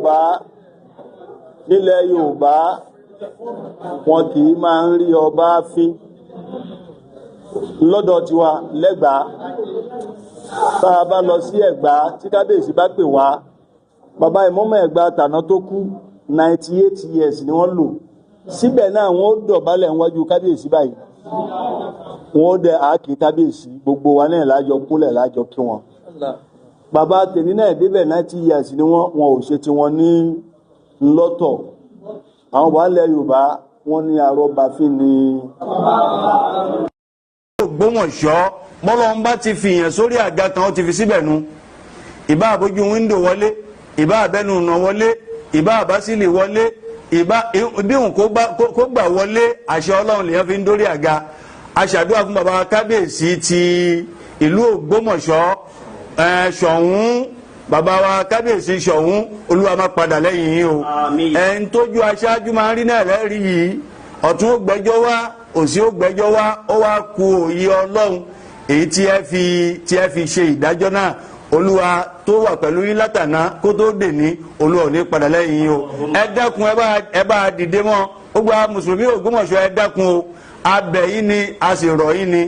Yorùbá, nílẹ̀ Yorùbá, wọn kì í máa ń rí ọba fín. Lọ́dọ̀ tiwa lẹ́gbàá, tá a bá lọ sí Ẹ̀gbá, tí kábíyèsí bá pè wá, bàbá ìmọ̀mọ́ Ẹ̀gbá tàná tó kú, 98 years ni wọ́n lò. Síbẹ̀ náà, wọ́n ó dọ̀bálẹ̀ níwájú kábíyèsí báyìí, wọ́n ó dẹ àákì kábíyèsí. Gbogbo wa náà lájọ kúnlẹ̀, lájọ kí wọn. Bàbá tèmi náà débẹ̀, 90 years ni wọ́n. Wọn ò ṣe tiwọn ní lọ́tọ̀. Àwọn wàhálẹ̀ Yorùbá, wọ́n ní arọ́bàfín ni. Ògbómọ̀ṣọ́, bọ́lọ́n bá ti fi yàn sórí àga kan, ó ti fi síbẹ̀ nu. Ìbá àbójú window wọlé, ìbá àbẹ́nu ọ̀nà wọlé, ìbá àbásílì wọlé, ìbá bí òun kó gbà wọlé, àṣẹ Ọlọ́run lèyàn fi ń dórí àga. Aṣàdúrà fún baba kábíyèsí ti ìlú Ògbómọ̀ṣọ́, Ṣọ̀ún, bàbá wa kábíyèsí Ṣọ̀ún, Olúwa máa padà lẹ́yìn yín o. Ẹ̀ ń tójú aṣáájú máa ń rí náà lẹ́rìí yìí. Ọ̀tún ó gbẹ́jọ́ wá, òsì ó gbẹ́jọ́ wá, ó wá ku òye Ọlọ́run èyí tí ẹ fi ṣe ìdájọ́ náà. Olúwa tó wà pẹ̀lú yín látàná kó tó dè ní, Olúwa ò ní padà lẹ́yìn yín o. Ẹ dákun, ẹ bá dìde mọ́. Ó gba mùsùlùmí Ògbómọ̀ṣọ́, ẹ dákun o, abẹ yín ni, a sì rọ̀ yín ni.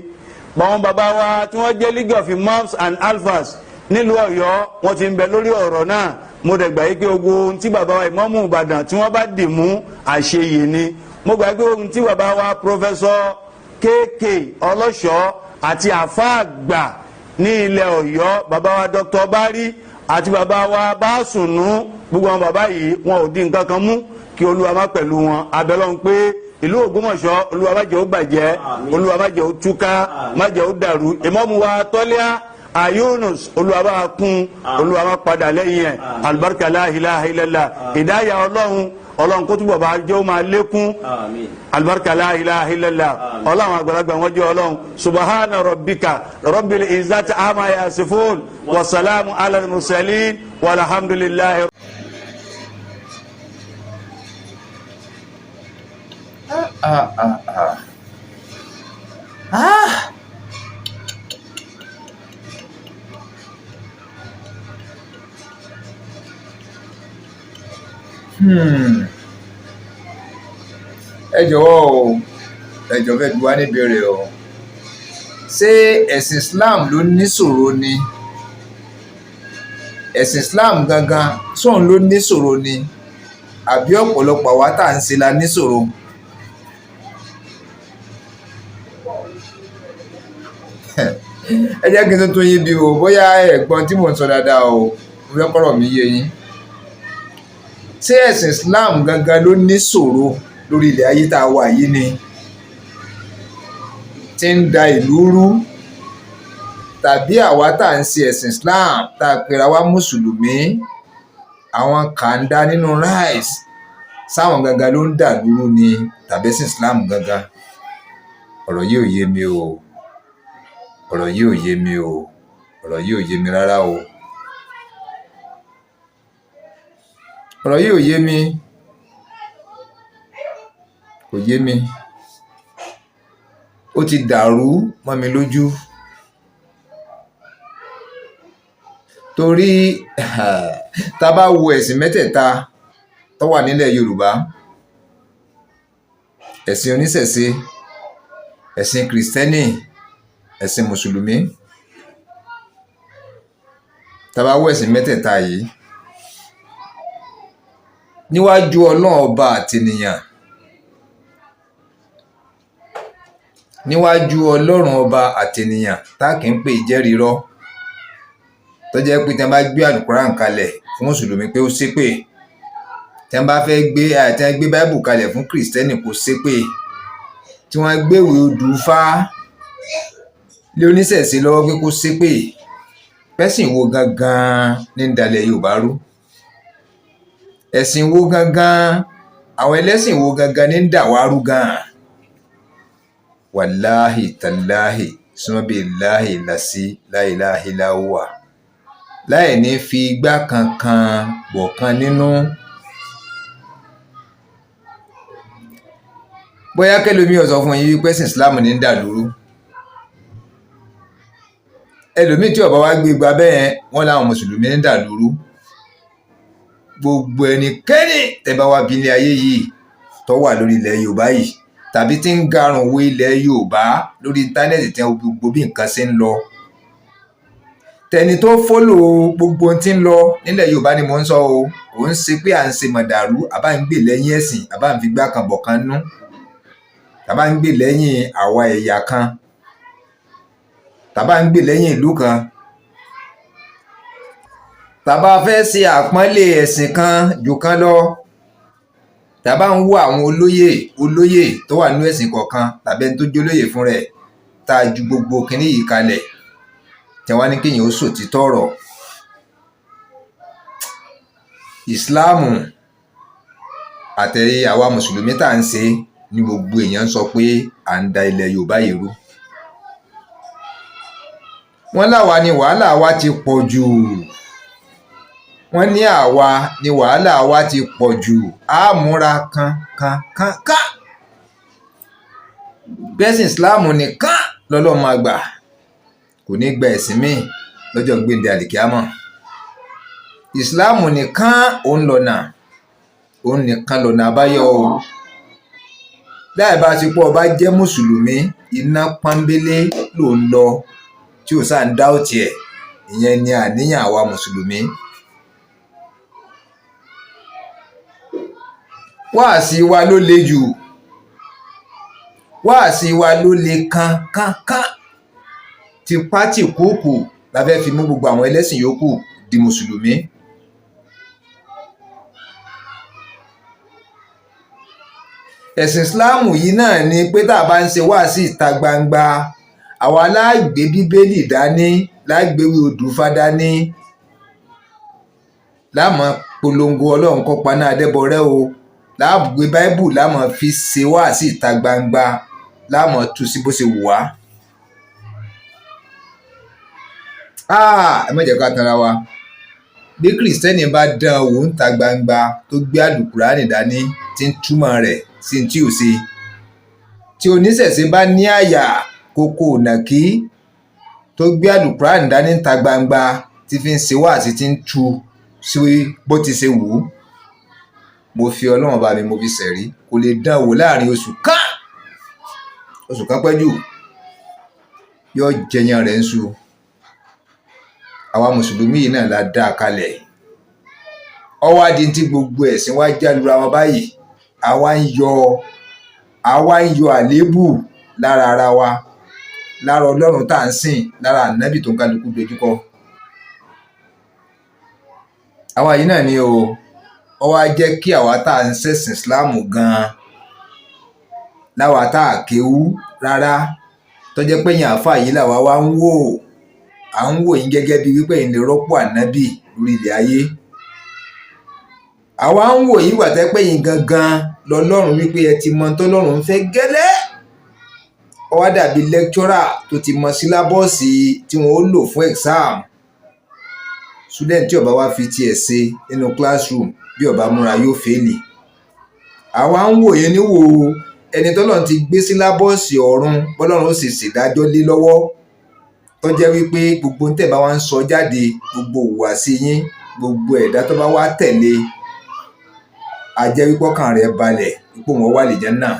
Báwọn bàbá wa tí wọ́n jẹ́ League of Imams and Alfas nílùú Ọ̀yọ́, wọ́n ti ń bẹ lórí ọ̀rọ̀ náà. Mo dẹ̀ gbà yí pé ogun ohun tí bàbá wa ìmáàmù Ìbàdàn tí wọ́n bá dì mú, àṣeyè ni. Mo gbà pé ohun tí bàbá wa Professor KK Ọlọ́ṣọ́ àti àfáà àgbà ní ilẹ̀ Ọ̀yọ́, bàbá wa Dr. Bari àti bàbá wa Básùnú, gbogbo àwọn bàbá yìí, wọn ò di nǹkan kan mú, kí Olúwa má pẹ̀lú wọn. Abẹ́lọ́run pé ìlú Ògbómọ̀ṣọ́, Olúwa má jẹ́ ó bàjẹ́, Olúwa má jẹ́ ó túká, má jẹ́ ó dàrú. Ìmáàmù wa Tọ́líà Ayunus, Olúwa bá kún, Olúwa má padà lẹ́yìn ẹ̀. Alibarika, la ilaha illallah. Ìdáyà Ọlọ́run, Ọlọ́run kó túbọ̀ bá jẹ́ ó máa lékún. Alibarika, la ilaha illallah. Ọlọ́run àgbàlagbà wọn jẹ́ Ọlọ́run. Subahana rabbika rabbil izzati ama yasifun, wasalaamu ala mursalin, walhamdulillahi. Ah, ah, ah. Ah. Ẹ jọ̀wọ́ o, ẹ jọ̀ọ́, fẹ́ bi wá níbèrè o. Ṣé ẹ̀sìn Islam ló níṣòro ni? Ẹ̀sìn Islam gangan sóun ló níṣòro ni, àbí ọ̀pọ̀lọpọ̀ àwa tá à ń ṣe la níṣòro? Ẹ jẹ́ kí n tún tún yín bí o, bóyá ẹ̀gbọ́n tí mò ń sọ dáadáa o, mo fẹ́ kọ́rọ̀ mi yé yín. Ṣé ẹ̀sìn Islam gangan ló níṣòro lórí ilẹ̀ ayé tá a wà yìí ni tí ń da ìlú rú, tàbí àwa tá à ń ṣe ẹ̀sìn Islam, tá a pera wa mùsùlùmí, àwọn kàńdá nínú rice sáwọn gangan ló ń dà lúrú ni, tàbí ẹ̀sìn Islam gangan? Ọ̀rọ̀ yìí ò yé mi o, ọ̀rọ̀ yìí ò yé mi o, ọ̀rọ̀ yìí ò yé mi rárá o, ọ̀rọ̀ yìí ò yé mi, kò yé mi. Ó ti dàrú mọ́ mi lójú, torí tá a bá wo ẹ̀sìn mẹ́tẹ̀ẹ̀ta tó wà nílẹ̀ Yorùbá, ẹ̀sìn oníṣẹ̀ṣe, ẹ̀sìn kìrìsìtẹ́nì, ẹ̀sìn mùsùlùmí, tá a bá wo ẹ̀sìn mẹ́tẹ̀ẹ̀ta yìí níwájú Ọlọ́run Ọba àtènìyàn, níwájú Ọlọ́run Ọba àtènìyàn tá kì í pè jẹ́rìí irọ́, tó jẹ́ pé tí wọ́n bá gbé àlùkùránì kalẹ̀ fún mùsùlùmí pé ó ṣépè, tí wọ́n bá fẹ́ gbé, tí wọ́n gbé báíbù kalẹ̀ fún kìrìsìtẹ́nì kó ṣépè, tí wọ́n gbéwèé odù Ifá lé oníṣẹ̀ṣe lọ́wọ́ pé kó ṣépè, pẹ́sìn wo gangan ní ń dalẹ̀ Yorùbá rú? Ẹ̀sìn wo gangan, àwọn ẹlẹ́sìn wo gangan ní ń dà wá rú gan? Wàláhì tàláhì sùmọ́bìláhì làsí láìláhìláhùwà, láì ní fi igbá kankan bọ̀kan nínú. Bóyá kẹlòmíì ó sọ fún yín wípé ẹ̀sìn Islam ní ń dà lúrú. Ẹlòmíì tí ó bá wá gbé gba bẹ́ẹ̀, wọ́n láwọn mùsùlùmí ní ń dà lúrú. Gbogbo ẹnikẹ́ni tẹ́ bá wá bí ilé ayé yìí tó wà lórí ilẹ̀ Yorùbá yìí, tàbí tí ń garùn wo ilẹ̀ Yorùbá lórí íńtánẹ́ẹ̀tì, tí gbogbo bí nǹkan ṣe ń lọ, tẹni tó follow gbogbo ohun tí ń lọ nílẹ̀ Yorùbá ni mò ń sọ o. Kò ń ṣe pé à ń ṣe mọ̀dàrú, àbá ń gbè lẹ́yìn ẹ̀sìn, àbá ń fi gbá kan bọ̀ kan nú, tàbá ń gbè lẹ́yìn àwa ẹ̀yà kan, tàbá ń gbè lẹ́yìn ìlú kan, tàbá fẹ́ ṣe àpọ́nlé ẹ̀sìn kan jù kan lọ, tàbá ń wo àwọn olóyè olóyè tó wà nínú ẹ̀sìn kọ̀ọ̀kan, tàbí ẹni tó jólóyè fún rẹ̀, tá a ju gbogbo kinní yìí kalẹ̀, tí wọ́n ní kéèyàn ó sòtítọ́ ọ̀rọ̀. Ìsìláàmù àtẹ̀yẹ àwa mùsùlùmí tá à ń ṣe ní gbogbo èèyàn ń sọ pé à ń da ilẹ̀ Yorùbá yìí rú. Wọ́n láwa ni wàhálà wa ti pọ̀ jù. Wọ́n ní àwa ni wàhálà wa ti pọ̀ jù. Á múra kan kan kan kan. Bẹ́sìn Ìsìláàmù nìkan lọ́lọ́run máa gbà, kò ní gba ẹ̀sìn míì lọ́jọ́ gbéǹde àlìkíámọ̀. Ìsìláàmù nìkan òun lọ́nà, òun nìkan lọ́nà àbáyọ o. Láì bá ti pọ̀ ọba jẹ́ mùsùlùmí, iná pọ́nbélé ló ń lọ tí ò sáà ń dá òtí ẹ̀. Ìyẹn ni àníyàn àwa mùsùlùmí. Wáàsí wa ló le jù, wáàsí wa ló le kan kan kan. Tipá tìkúùkù la fẹ́ fi mú gbogbo àwọn ẹlẹ́sìn yòókù di mùsùlùmí. Ẹ̀sìn Ìsìláàmù yìí náà ni pé tá a bá ń ṣe wáàsí ìta gbangba, àwa láàgbé Bíbélì dání, láàgbéwì odùfá dání, láàmú polongo Ọlọ́run kó paná adẹ́bọrẹ́ o, láàgbé Báíbù láàmú fi ṣe wáàsí ìta gbangba, láàmú tú sí bó ṣe wù wá. Ẹ má jẹ́ ká tanra wa. Bí Kìrìsìtẹ́nì bá dán wò ń ta gbangba tó gbé àlùkùránì dání tí ń túmọ̀ rẹ̀ sí tí ò ṣe, tí oníṣẹ̀ṣe bá ní àyà kókó nàkí tó gbé àlùkùránì dání ń ta gbangba tí fi ń ṣe wáàsí tí ń tú sí bó ti ṣe wù ú, mo fi Ọlọ́run bá mi, mo fi ṣẹ̀rí, kò lè dán wò láàrin oṣù kan. Oṣù kan pẹ́ jù, yóò jẹyàn rẹ̀ ń su. Àwa mùsùlùmí yìí náà la dá a kalẹ̀. Ọwọ́ adi tí gbogbo ẹ̀sìn wa jálura wọn báyìí. Àwa ń yọ àléébù lára ara wa, lára Ọlọ́run tá à ń sìn, lára ànábì tó ń kálukú dojúkọ. Àwa yìí náà ni o. Ó wá jẹ́ kí àwa tá à ń ṣẹ̀sìn Ìsìláàmù gan-an, láwa tá à kéwú rárá, tó jẹ́ pé ẹ̀yin àáfàá yìí làwa wá ń wò. À ń wò yín gẹ́gẹ́ bíi wípé ẹ̀yin lè rọ́pò ànábì lórí ilẹ̀ ayé. Àwa ń wò yín wà tẹ́ pé ẹ̀yin gangan lọ́lọ́run wípé ẹ ti mọ tọ́lọ́run ń fẹ́ gẹ́lẹ́. Ó wá dàbí lecturer tó ti mọ sílábọ̀sì tí wọ́n ó lò fún exam. Student tí ó bá wá fi tiẹ̀ ṣe nínú classroom, bí ó bá múra yóò fẹ́ẹ̀lì. Àwa ń wò yín níwò ẹni tọ́lọ́run ti gbé sílábọ̀sì ọ̀run, bọ́lọ́run ó sì ṣèdájọ́ lé lọ́wọ́, tó jẹ́ wípé gbogbo ń tẹ̀ bá wá ń sọ jáde, gbogbo ìhùwàsí yín, gbogbo ẹ̀dá tó bá wá tẹ̀lé, a jẹ́ wípé ọkàn rẹ̀ balẹ̀ ipò wọn wà lè jẹ́ náà.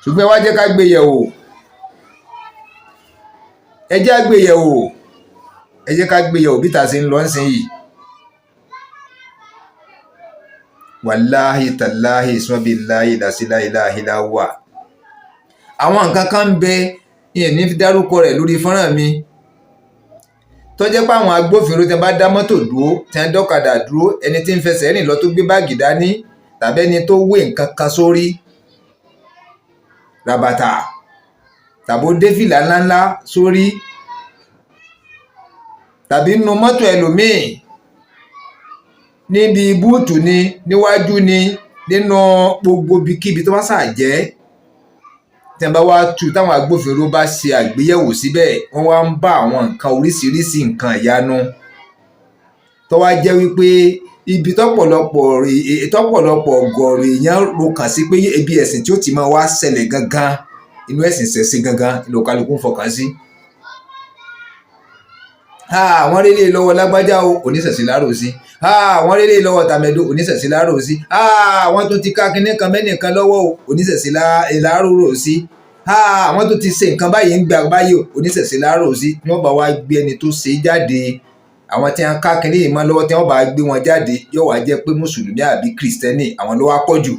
Ṣùgbọ́n ẹ wá jẹ́ ká gbé yẹ̀wò. Ẹ jẹ́ á gbé yẹ̀wò. Ẹ jẹ́ ká gbé yẹ̀wò bí ta ṣe ń lọ nísìnyìí. Wàláhì tàláhì sọ́bìláhì làṣíláìláhìlá wà. Àwọn nǹkan kan ń bẹ ìyẹn ní dárúkọ rẹ̀ lórí fọ́nrán mi, tó jẹ́ pé àwọn agbófinró tí wọ́n bá dá mọ́tò dúró, tí wọ́n dọ́kadà dúró, ẹni tí ń fẹsẹ̀ rìn lọ tó gbé báàgì dání, tàbí ẹni tó wé nǹkan kan sórí ràbàtà, tàbí ó dé fìlà ńláńlá sórí, tàbí nínú mọ́tò ẹlòmíì, níbi búùtù ni, níwájú ni, nínú gbogbo ibikíbi tó bá ṣáà jẹ́, tí wọ́n bá wá tú táwọn agbófinró bá ṣe àgbéyẹ̀wò síbẹ̀, wọ́n wá ń bá àwọn nǹkan oríṣiríṣi nǹkan ìyanu tó wá jẹ́ wípé ibi tọ́pọ̀lọpọ̀ ọ̀gọ̀ọ̀rọ̀ èèyàn ro kàn sí pé ibi ẹ̀sìn tí ó ti máa wá ṣẹlẹ̀ gangan, inú ẹ̀sìn ṣẹ̀ṣẹ̀ gangan ló kálukú ń fọkàn sí. Wọ́n rí lé lọ́wọ́ lágbájá o, oníṣẹ̀ṣe lárò sí. Wọ́n rí lé lọ́wọ́ tàmẹ̀dò, oníṣẹ̀ṣe lárò sí. Wọ́n tún ti ká kinní kan mẹ́nìkan lọ́wọ́ o, oníṣẹ̀ṣe lárò sí. Wọ́n tún ti ṣe nǹkan báyìí ń gbà báyìí o, oníṣẹ̀ṣe lárò sí. Tí wọ́n bá wá gbé ẹni tó ṣe jáde, àwọn tí wọ́n ká kinní yìí mọ́ lọ́wọ́, tí wọ́n bá gbé wọn jáde, yóò wá jẹ́ pé mùsùlùmí àbí kìrìsìtẹ́nì àwọn ló wá pọ̀ jù.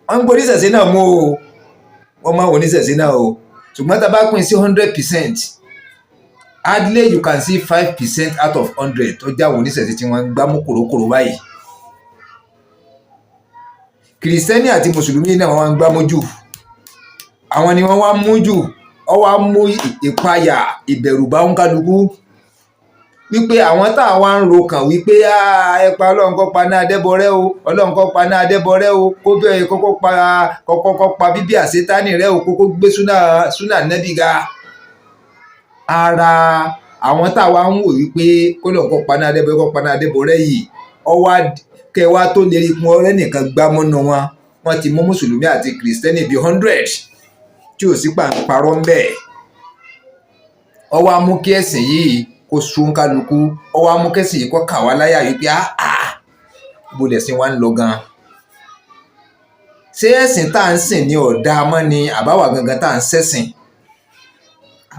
Wọ́n ń gbé oníṣẹ̀ṣe náà mú o, wọ́n máa ń oníṣẹ̀ṣe náà o, ṣùgbọ́n tá a bá pín sí 100%, hardly you can see 5% out of 100 tó jáwọ́ oníṣẹ̀ṣe tí wọ́n ń gbámú kòrókòró báyìí. Kìrìsìtẹ́nì àti mùsùlùmí náà wọ́n ń gbámú jù, àwọn ni wọ́n wá mú jù. Ọ wá mú ìpayà, ìbẹ̀rù bá ń kálukú wípé àwọn tá a wá ń ro kàn wípé ẹ pa Ọlọ́run kó pa náà adẹ́bọrẹ́ o, Ọlọ́run kó pa náà adẹ́bọrẹ́ o, kó bẹ́ẹ̀ kọ́kọ́ pa kọ́kọ́ kọ́ pa bíbí àṣetánì rẹ o, kókó gbé súnà súnà nẹ́bí ga. Ara àwọn tá a wá ń wò wípé kọ́lọ́run kó pa náà adẹ́bọrẹ́, kó pa náà adẹ́bọrẹ́ yìí, ọwá kẹwàá tó lè rí kún ọ̀rẹ́ nìkan gbámúnú wọn, wọ́n ti mú mùsùlùmí àti kìrìsìtẹ́nì bíi 100 tí ò sí pàǹparọ́ ń bẹ̀. Ó wá mú kí ẹ̀sìn yìí kó sún kálukú, ó wá mú kẹ́sìn yìí kó kà wá láyà wípé áá, ibo lẹ̀sìn wa ń lọ gan? Ṣé ẹ̀sìn tá à ń sìn ní ọ̀dà mọ́ ni àbáwá gangan tá à ń ṣẹ̀sìn?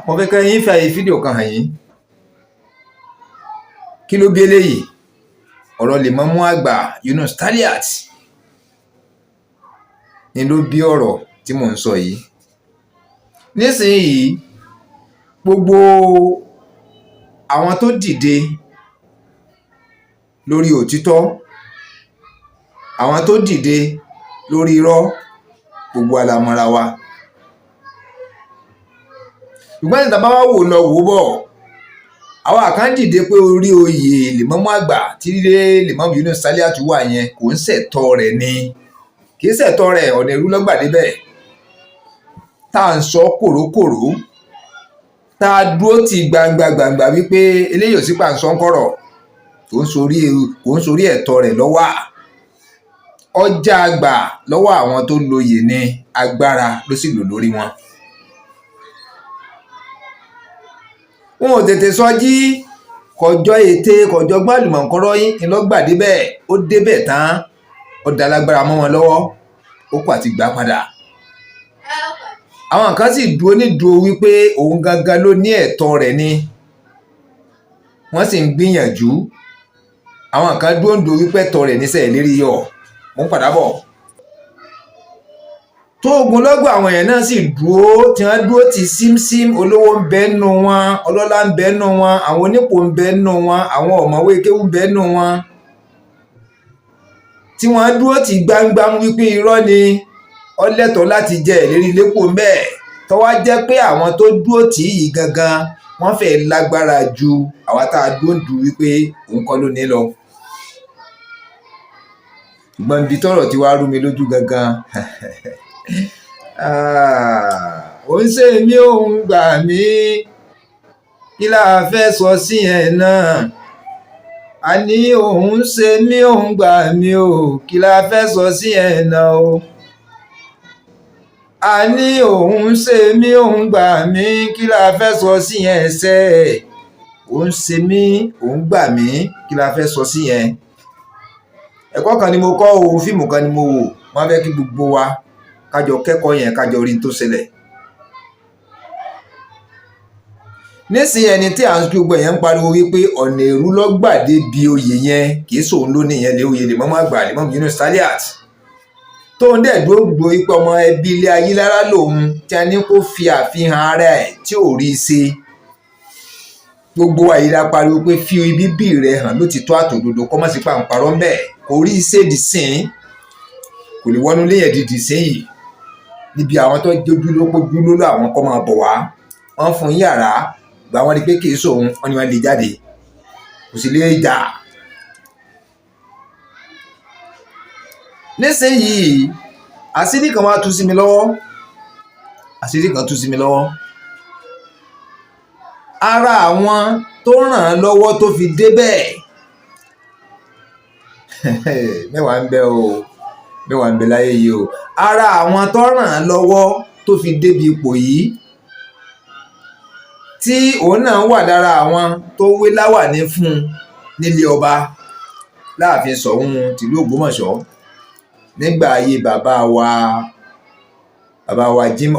Mo fẹ́ kẹ́ yín fi àyè fídíò kan hàn yín. Kí ló bí eléyìí? Ọ̀rọ̀ Lèmọ́mú àgbà Yunus Taliat ni ló bí ọ̀rọ̀ tí mò ń sọ yìí. Nísìnyìí, gbogbo àwọn tó dìde lórí òtítọ́, àwọn tó dìde lórí irọ́, gbogbo wa la mọra wa. Ṣùgbọ́n ìta bá wá wò lọ wò bọ̀, àwa kan dìde pé orí oyè Lèmọ́mú àgbà tí Lèmọ́mú Yunus Taliat wà yẹn kò ń ṣẹ̀tọ́ rẹ̀ ni, kì í ṣẹ̀tọ́ rẹ̀, ọ̀nà ìrú lọ́gbà débẹ̀, tá à ń sọ kòrókòró, tá a dúró ti gbangba gbangba wípé eléyìí ò sí pàǹsọ̀ ń kọ̀rọ̀, kò ń sorí ẹ̀tọ́ rẹ̀ lọ́wọ́, ọjà àgbà lọ́wọ́ àwọn tó lóye ní agbára ló sì lò lórí wọn. Wọn ò tètè sọjí, kọjọ ète, kọjọ gbàlùmọ̀kọ́rọ́ yín ńlọgbà débẹ̀. Ó débẹ̀ tán, ó da lágbára mọ́ wọn lọ́wọ́, ó kù àti gbà padà. Àwọn kan sì dúró nídúró wípé òun gangan ló ní ẹ̀tọ́ rẹ̀ ni, wọ́n sì ń gbìyànjú. Àwọn kan dúró ń dúró wípé ẹ̀tọ́ rẹ̀ níṣẹ́ ìlérí yọ, mò ń padà bọ̀. Tó ogunlọ́gọ̀ àwọn èèyàn náà sì dúró tí wọ́n dúró ti símsím. Olówó ń bẹ nù wọn, ọlọ́lá ń bẹ nù wọn, àwọn onípò ń bẹ nù wọn, àwọn ọ̀mọ̀wé kéwú ń bẹ nù wọn, tí wọ́n dúró ti gbangba wípé irọ́ ni, ó lẹ́tọ̀ọ́ láti jẹ ìlérí lépò ń bẹ́ẹ̀. Tó wá jẹ́ pé àwọn tó dúró tì í yìí gangan wọ́n fẹ́ lágbára ju àwa tá a dúró ń du wípé òun kọ́ ló ní lọ. Ṣùgbọ́n ibi tọ́rọ̀ ti wá rú mi lójú gangan, ó ń ṣe mí, òun gbà mí, kí la fẹ́ sọ sí yẹn náà? Àní òun ṣe mí, òun gbà mí o, kí la fẹ́ sọ sí yẹn náà o? Àní òun ṣe mí, òun gbà mí, kí la fẹ́ sọ sí yẹn ṣe? Òun ṣe mí, òun gbà mí, kí la fẹ́ sọ sí yẹn? Ẹ̀kọ́ kan ni mo kọ́ o, fíìmù kan ni mo wò. Wọ́n fẹ́ kí gbogbo wa kájọ kẹ́kọ̀ọ́ yẹn, kájọ rí n tó ṣẹlẹ̀. Nísìnyí, ẹni tí à ń gbogbo yẹn ń pariwo wípé ọ̀nà èrú lọ́gbàdé bí oyè yẹn, kì í sòun ló ní yẹn lé oyè Lèmọ́mú àgbà Lèmọ́mú Yunus Taliat, tóun dẹ̀ dúró gbò wípé ọmọ ẹbí ilé Ayílára lòun, tí a ní kó fi àfihàn ara ẹ̀ tí ò rí i ṣe. Gbogbo àyíra pariwo pé fi ibi bí rẹ̀ hàn ló ti tó àtòdodo, kọ́ mọ́ sí pàǹparọ́ ń bẹ̀, kò rí i ṣe dì sín, kò lè wọnú léyìn dídì sẹ́yìn níbi àwọn tó jójúlówó pójúlówó àwọn kọ́ máa bọ̀ wá. Wọ́n fún yàrá gbà, wọ́n rí pé kì í sòun, wọ́n ní wọ́n lè jáde, kò sì lè jà. Nísìnyìí, àṣírí kan wá tú sí mi lọ́wọ́, àṣírí kan tú sí mi lọ́wọ́. Ara àwọn tó ràn án lọ́wọ́ tó fi débẹ̀, mẹ́wàá ń bẹ o, mẹ́wàá ń bẹ láyé yìí o. Ara àwọn tó ràn án lọ́wọ́ tó fi débi ipò yìí, Tí òun náà wà lára àwọn tó wé láwàní fún un nílé ọba láàfin Ṣọ̀ún tìlú Ògbómọ̀ṣọ́ nígbà ayé bàbá wa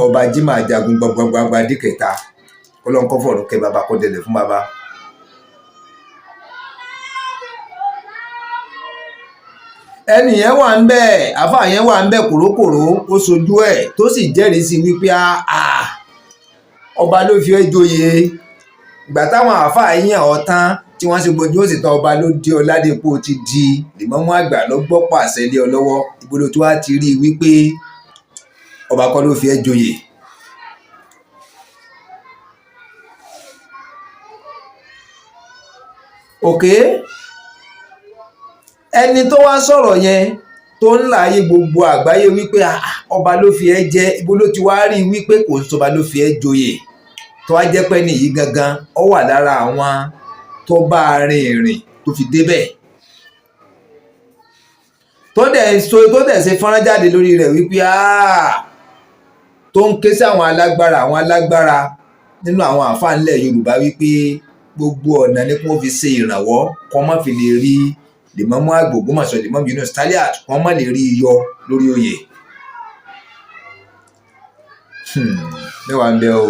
ọba Jimoh Ajagun Gbọ̀ngbọ̀ngbàngbà díkẹta, kọlọ́n kọ́ fọ̀rọ̀ kẹ́ bàbá kọ́ dẹlẹ̀ fún bàbá. Ẹnì yẹn wà ń bẹ̀, àfáà yẹn wà ń bẹ̀ kòrókòró, ó sojú ẹ̀ tó sì jẹ́rìí sí wípé ọba ló fi ẹ́ joyè. Ìgbà táwọn àfáà yàn ọ́ tán tí wọ́n ṣe gbójú ó sì tán, ọba ló dé ọ ládépò ti di lèmọ́mú àgbà ló gbọ́ pàṣẹ lé ọ lọ́wọ́. Ìbolo tí wàá ti rí i wípé ọba kọ́ ló fi ẹ́ joyè. Òkè ẹni tó wá sọ̀rọ̀ yẹn tó ń láàyè gbogbo àgbáyé wípé ọba ló fi ẹ́ jẹ, ibo ló ti wá rí i wípé kò ń sọba ló fi ẹ́ joyè, tó wá jẹ́ pé nìyí gangan ó wà lára àwọn tó bá a rin ìrìn tó fi débẹ̀, tó dẹ̀ ṣe fọ́nrán jáde lórí rẹ̀ wípé tó ń ké sí àwọn alágbára nínú àwọn àfáà ńlẹ̀ Yorùbá wípé gbogbo ọ̀nà ni kí wọ́n fi ṣe ìrànwọ́ kó má fi lè rí Lèmọ́mú àgbà Ògbómọ̀ṣọ́ Lèmọ́mú Yunus Taliat, kó má lè rí iyọ lórí oyè. Mẹ́wàá ń bẹ o.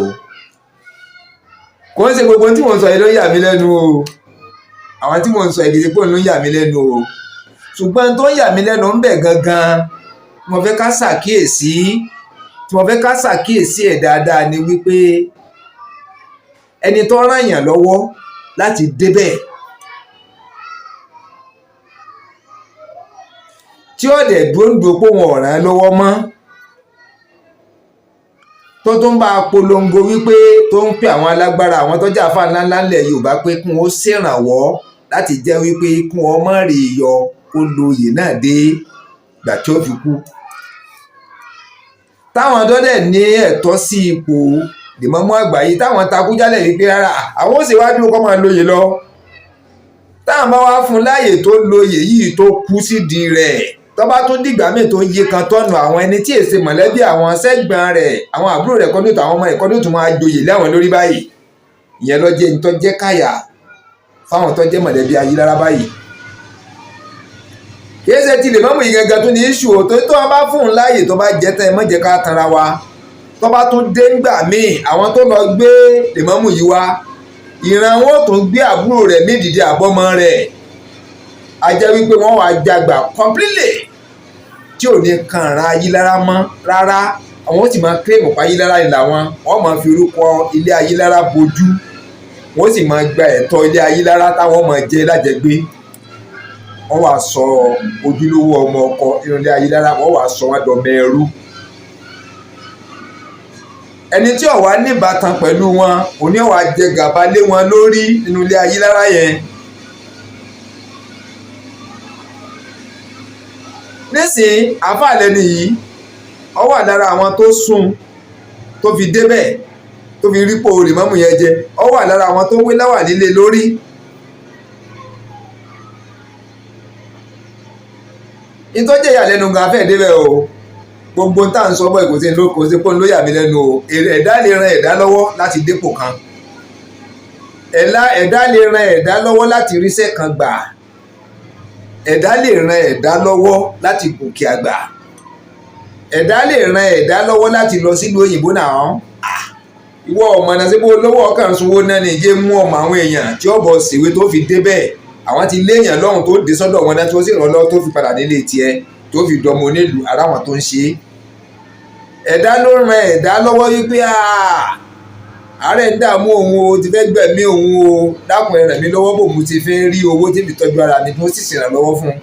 Kò ń ṣe gbogbo tí mò ń sọ yìí ló yà mí lẹ́nu o. Àwọn tí mò ń sọ yìí kì í ṣe pé òun ló yà mí lẹ́nu o. Ṣùgbọ́n tó ń yà mí lẹ́nu ń bẹ gangan, mo fẹ́ ká ṣàkíyèsí, tí mo fẹ́ ká ṣàkíyèsí ẹ̀ dáadáa ni wípé ẹni tó ràn yàn lọ́wọ́ láti débẹ̀, tí ó dẹ̀ dúró pé wọn ò ràn án lọ́wọ́ mọ́, tó tún bá a polongo wípé tó ń pè àwọn alágbára àwọn tó jẹ́ àfáà ńláńlá ńlẹ̀ Yorùbá pé kí wọ́n ṣèrànwọ́ láti jẹ́ wípé kí wọ́n má rí iyọ kó lo oyè náà dé ìgbà tí ó fi kú. Táwọn tó dẹ̀ ní ẹ̀tọ́ sí ipò Lèmọ́mú àgbà yìí táwọn takú jálẹ̀ wípé rárá àwọn ó sì wá dúró kó máa lóye lọ. Táwọn bá wá fún láàyè tó lóye yìí tó kú sídìí rẹ̀, tó bá tún dìgbà míì tó yí kan tọ́nu àwọn ẹni tí èsè mọ̀lẹ́bí àwọn sẹ́gbọ̀n rẹ̀, àwọn àbúrò rẹ̀ kọ́dún tó àwọn ọmọ rẹ̀ kọ́dún tó máa joyè láwọn lórí báyìí. Ìyẹn ló jẹ́ tó jẹ́ káyà fáwọn tó jẹ́ mọ̀lẹ́bí Ayílára báyìí. Kìí ṣe ti Lèmọ́mú yìí gangan tó ní iṣu o, tó tó bá fún un láàyè tó bá jẹ́ tán ẹ má jẹ́ ká tanra wa. Tó bá tún dé ńgbà míì àwọn tó lọ gbé Lèmọ́mú yìí wá, ìran wọn ò tún gbé àbúrò rẹ̀ méjìdí àbọ́mọ rẹ̀. A jẹ́ wípé wọ́n wá jagbà completely tí ò ní kan ra Ayílára mọ́ rárá. Àwọn ó sì máa claim pa Ayílára ni làwọn, wọ́n máa fi orúkọ ilé Ayílára bojú, wọ́n sì máa gba ẹ̀tọ́ ilé Ayílára táwọn máa jẹ lájẹgbé. Wọ́n wá sọ ojúlówó ọmọ ọkọ inú ilé Ayílára, wọ́n wá sọ wọ́n dọmọ ẹrú. Ẹni tí ó wà níbàtàn pẹ̀lú wọn òní ó wá jẹ gàba lé wọn lórí nínú ilé Ayílára yẹn. Nísìnyí àfáà lẹni yìí ó wà lára àwọn tó sún tó fi débẹ̀ tó fi rípò Lèmọ́mú yẹn jẹ, ó wà lára àwọn tó wé láwà nílé lórí. Ìtọ́jú ìyàlẹ́nu gan afẹ́ débẹ̀ o. Gbogbo tá à ń sọ bọ́ kò sí ló kò sí pé ló yà mí lẹ́nu o. Ẹ̀dá lè ran ẹ̀dá lọ́wọ́ láti dépò kan, ẹ̀dá lè ran ẹ̀dá lọ́wọ́ láti ríṣẹ́ kan gbà, ẹ̀dá lè ran ẹ̀dá lọ́wọ́ láti gòkè àgbà, ẹ̀dá lè ran ẹ̀dá lọ́wọ́ láti lọ sílùú òyìnbó náà. Ìwọ ọmọ náà síbò lọ́wọ́ ọkàn sunwó náà ní jẹ́ mú ọmọ àwọn èèyàn tí ó bọ̀ síwé tó fi débẹ̀. Àwọn ti léèyàn lọ́hùn tó dé sọ́dọ̀ wọn náà tí ó sì ràn lọ́wọ́ tó fi padà nílé tiẹ̀ tó fi dọmọ onílùú ara wọn tó ń ṣe é. Ẹ̀dá ló ran ẹ̀dá lọ́wọ́ wípé àárẹ̀ ń dààmú òun o, ti fẹ́ gbẹ̀mí òun o, dákun ẹ ràn mí lọ́wọ́ bò mo ti fẹ́ rí owó tí fi tọ́jú ara mi, tó sì ṣèrànlọ́wọ́ fún un.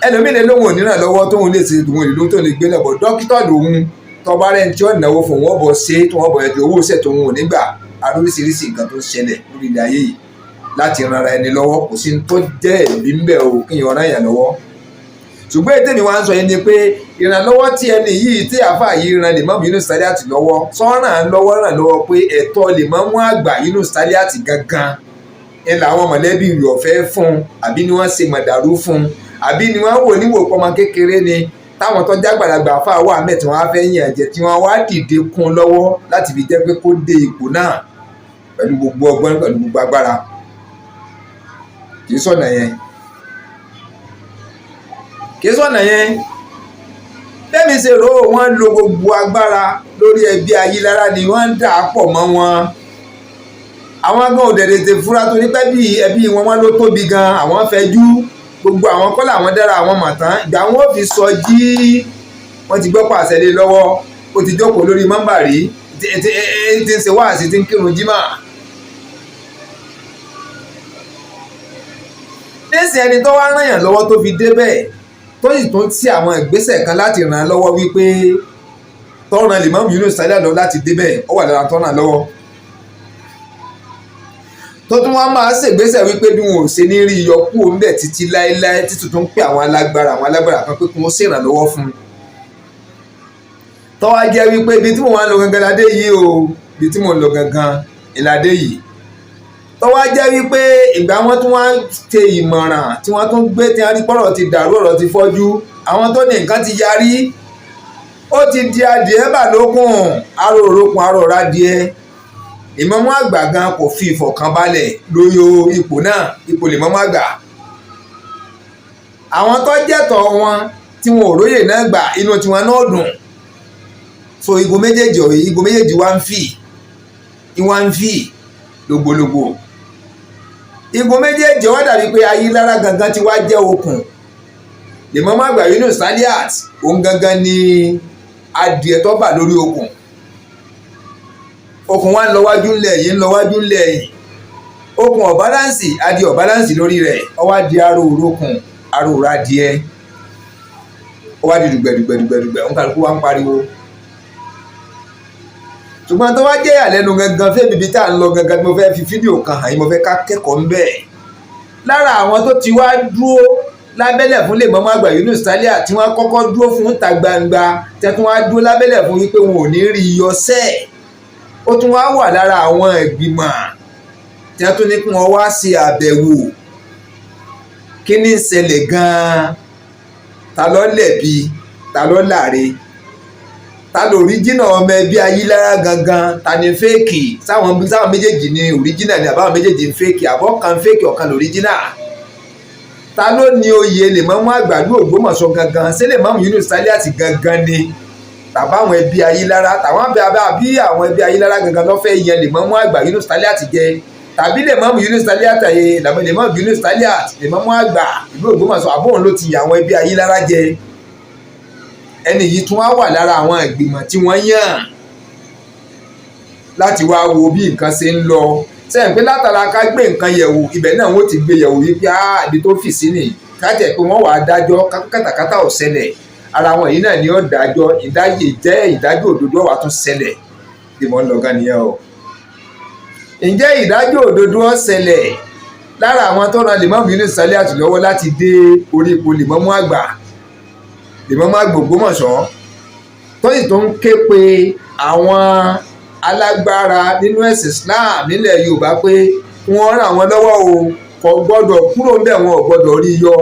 Ẹlòmíì lè lóun ò ní rànlọ́wọ́ tóun lè ṣe òun ìlú tó lè gbé lọ́bọ̀, dókítà lòun tọba rẹ̀ tí ó náwó fún wọn bọ̀ ṣe tí wọ́n bọ̀ ẹ̀dùn owó ṣẹ̀ tóun ò ní gbà. Oríṣiríṣi nǹkan tó ń ṣẹlẹ̀ lórí ilẹ̀ ayé yìí láti ran ara ẹni lọ́wọ́, kò sí tó jẹ́ ẹ̀bí ń bẹ̀ o kéèyàn ràn yàn lọ́wọ́. Ṣùgbọ́n ètè mi wá ń sọ yẹn ni pé ìrànlọ́wọ́ tí ẹni yìí tí àáfàá yìí ran Lèmọ́mù Yunus Taliat lọ́wọ́, sọ́ràn lọ́wọ́ ràn lọ́wọ́ pé ẹ̀tọ́ Lèmọ́mù àgbà Yunus Taliat gangan ẹ làwọn mọ̀lẹ́bí rẹ̀ ọ̀fẹ́ fún, àbí ni wọ́n ṣe mọ̀dàrú fún, àbí ni wọ́n wò níwò pọ́mọ kékeré ni táwọn tó jágbàlagbà àáfàá wà mẹ́ tí wọ́n á fẹ́ yàn jẹ, tí wọ́n wá dìde kún lọ́wọ́ láti fi jẹ́ pé kó dé ipò náà. Pẹ̀lú gbogbo ọgbọ́n, pẹ̀lú gbogbo agbára, kì í sọ̀nà yẹn, kì í sọ̀nà yẹn. Tẹ́mi ṣe rò ó, wọ́n lo gbogbo agbára lórí ẹbí Ayílára ni wọ́n ń dà á pọ̀ mọ́ wọn. Àwọn gan ò dẹ̀ tètè fura tó ní pẹ́ bí ẹbí wọn, wọn ló tóbi gan, àwọn fẹjú, gbogbo àwọn kọ́ làwọn dára àwọn mọ̀ tán. Ìgbà wọn ò fi sọ jí, wọ́n ti gbọ́ pàṣẹ lé lọ́wọ́, ó ti jókòó lórí mọ́mbàrí, tí ń ṣe wáàsí, tí ń kírun jímà. Nísìnyí, ẹni tó wá ràn yàn lọ́wọ́ tó fi débẹ̀, tó sì tún tí àwọn ìgbésẹ̀ kan láti ràn án lọ́wọ́, wípé tọ́ran Lèmọ́mù Yunus Sálíà lọ láti débẹ̀, ó wà lára tọ́ràn lọ́wọ́, tó tún wá máa ṣègbésẹ̀ wípé bí wọn ò ṣe ní rí iyọ kúrò ńbẹ̀ títí láéláé, títí tó ń pè àwọn alágbára kan pé kí wọ́n ṣèrànlọ́wọ́ fún un. Tọ́wá jẹ́ wípé ibi tí mo wá ń lọ gangan ládé yìí o, ibi tí mo ń lọ gangan ìlàdé yìí, tọ́wá jẹ́ wípé ìgbà wọn tún wá ṣe ìmọ̀ràn tí wọ́n tún gbé, tí wọ́n rí pọ́rọ̀ ti dàrú, ọ̀rọ̀ ti fọ́jú, àwọn tó ní nǹkan ti yarí, ó ti di adìẹ bà lókun, aró òrókun, aró ọ̀rá díẹ̀. Ìmámù àgbà gan kò fi ìfọ̀kànbalẹ̀ lórí ipò náà, ipò lèmọ́mù àgbà. Àwọn tó jẹ́tọ̀ wọn tí wọn ò róyè náà gbà, inú tiwọn náà dùn. So igun méjèèjì, igun méjèèjì wá ń fì, wá ń fì lògbòlògbò. Igun méjèèjì wá dàbí pé Ayílára gangan ti wá jẹ́ okùn. Lèmọ́mù àgbà Yunus Saliat, òun gangan ni adìẹ tó bà lórí okùn. Okùn wa ń lọ wájú ńlẹ̀ yìí, ń lọ wájú ńlẹ̀ yìí. Okùn ọ̀ balance, adìẹ ọ̀ balance lórí rẹ̀. Ó wá di aró òrókùn, aró òrò adìẹ, ó wá di dùgbẹ̀dùgbẹ̀dùgbẹ̀dùgbẹ̀, òun kàlùkù wá ń pariwo. Ṣùgbọ́n tó wá jẹ́ ìyàlẹ́nu gangan fẹ́mi, ibi tá à ń lọ gangan tí mo fẹ́ fi fídíò kan hàn yín, mo fẹ́ ká kẹ́kọ̀ọ́ ń bẹ̀. Lára àwọn tó ti wá dúró lábẹ́lẹ̀ fún Lèmọ́mù àgbà Yunus Saliya, tí wọ́n kọ́kọ́ dúró fún ta gbangba, tí wọ́n wá dúró lábẹ́lẹ̀ fún wípé wọn ò ní rí iyọ sẹ́ẹ̀, ó tún wá wà lára àwọn ìgbìmọ̀ tí wọ́n tún ní kí wọ́n wá ṣe àbẹ̀wò, kí ní ń ṣẹlẹ̀ gan-an, ta ló lẹ̀bi, ta ló láre, ta ló original ọmọ ẹbí Ayílára gangan, ta ni fake? Sáwọn méjèèjì ni original ni, àbáwọn méjèèjì ń fake, àbọ̀ kan fake, ọ̀kan l'original? Ta ló ní oyè Lèmọ́mù àgbà ní Ògbómọ̀ṣọ́ gangan? Ṣé Lèmọ́mù Yunus Saliat gangan ni, tàbáwọn ẹbí Ayílára, tàwọn àbí àwọn ẹbí Ayílára gangan ló fẹ́ yan Lèmọ́mù àgbà Yunus Saliat jẹ, tàbí Lèmọ́mù Yunus Saliat, Lèmọ́mù Yunus Saliat, Lèmọ́mù àgbà ìlú Ògbómọ̀ṣọ́, àbóhùn ló ti yàn àwọn ẹbí Ayílára jẹ? Ẹni yìí tún wá wà lára àwọn ìgbìmọ̀ tí wọ́n yàn láti wá wo bí nǹkan ṣe ń lọ. Sẹ́yìn pé látara ká gbé nǹkan yẹ̀wò, ibẹ̀ náà wọ́n ti gbé yẹ̀wò wípé ibi tó fì sí nìyí, ká tẹ̀ pé wọ́n wàá dájọ́ kátàkátà ò ṣẹlẹ̀, ara wọn yìí náà ni ó dájọ́, ìdájọ́ jẹ́ ìdájọ́ òdodo wà tún ṣẹlẹ̀. Bí mo ń lọ gan nìyẹn o. Ǹjẹ́ ìdájọ́ òdodo ó ṣẹlẹ̀ lára àwọn tó ran Lèmọ́mù Yunus Saliat lọ́wọ́ láti dé orí ipò Lèmọ́mù àgbà, Lèmọ́mù àgbà Ògbómọ̀ṣọ́, tó sì tún ké pe àwọn alágbára nínú ẹ̀sìn Islam nílẹ̀ Yorùbá pé wọ́n ràn wọ́n lọ́wọ́ o, kò gbọ́dọ̀ kúrò ńbẹ̀, wọn ò gbọ́dọ̀ rí yọ,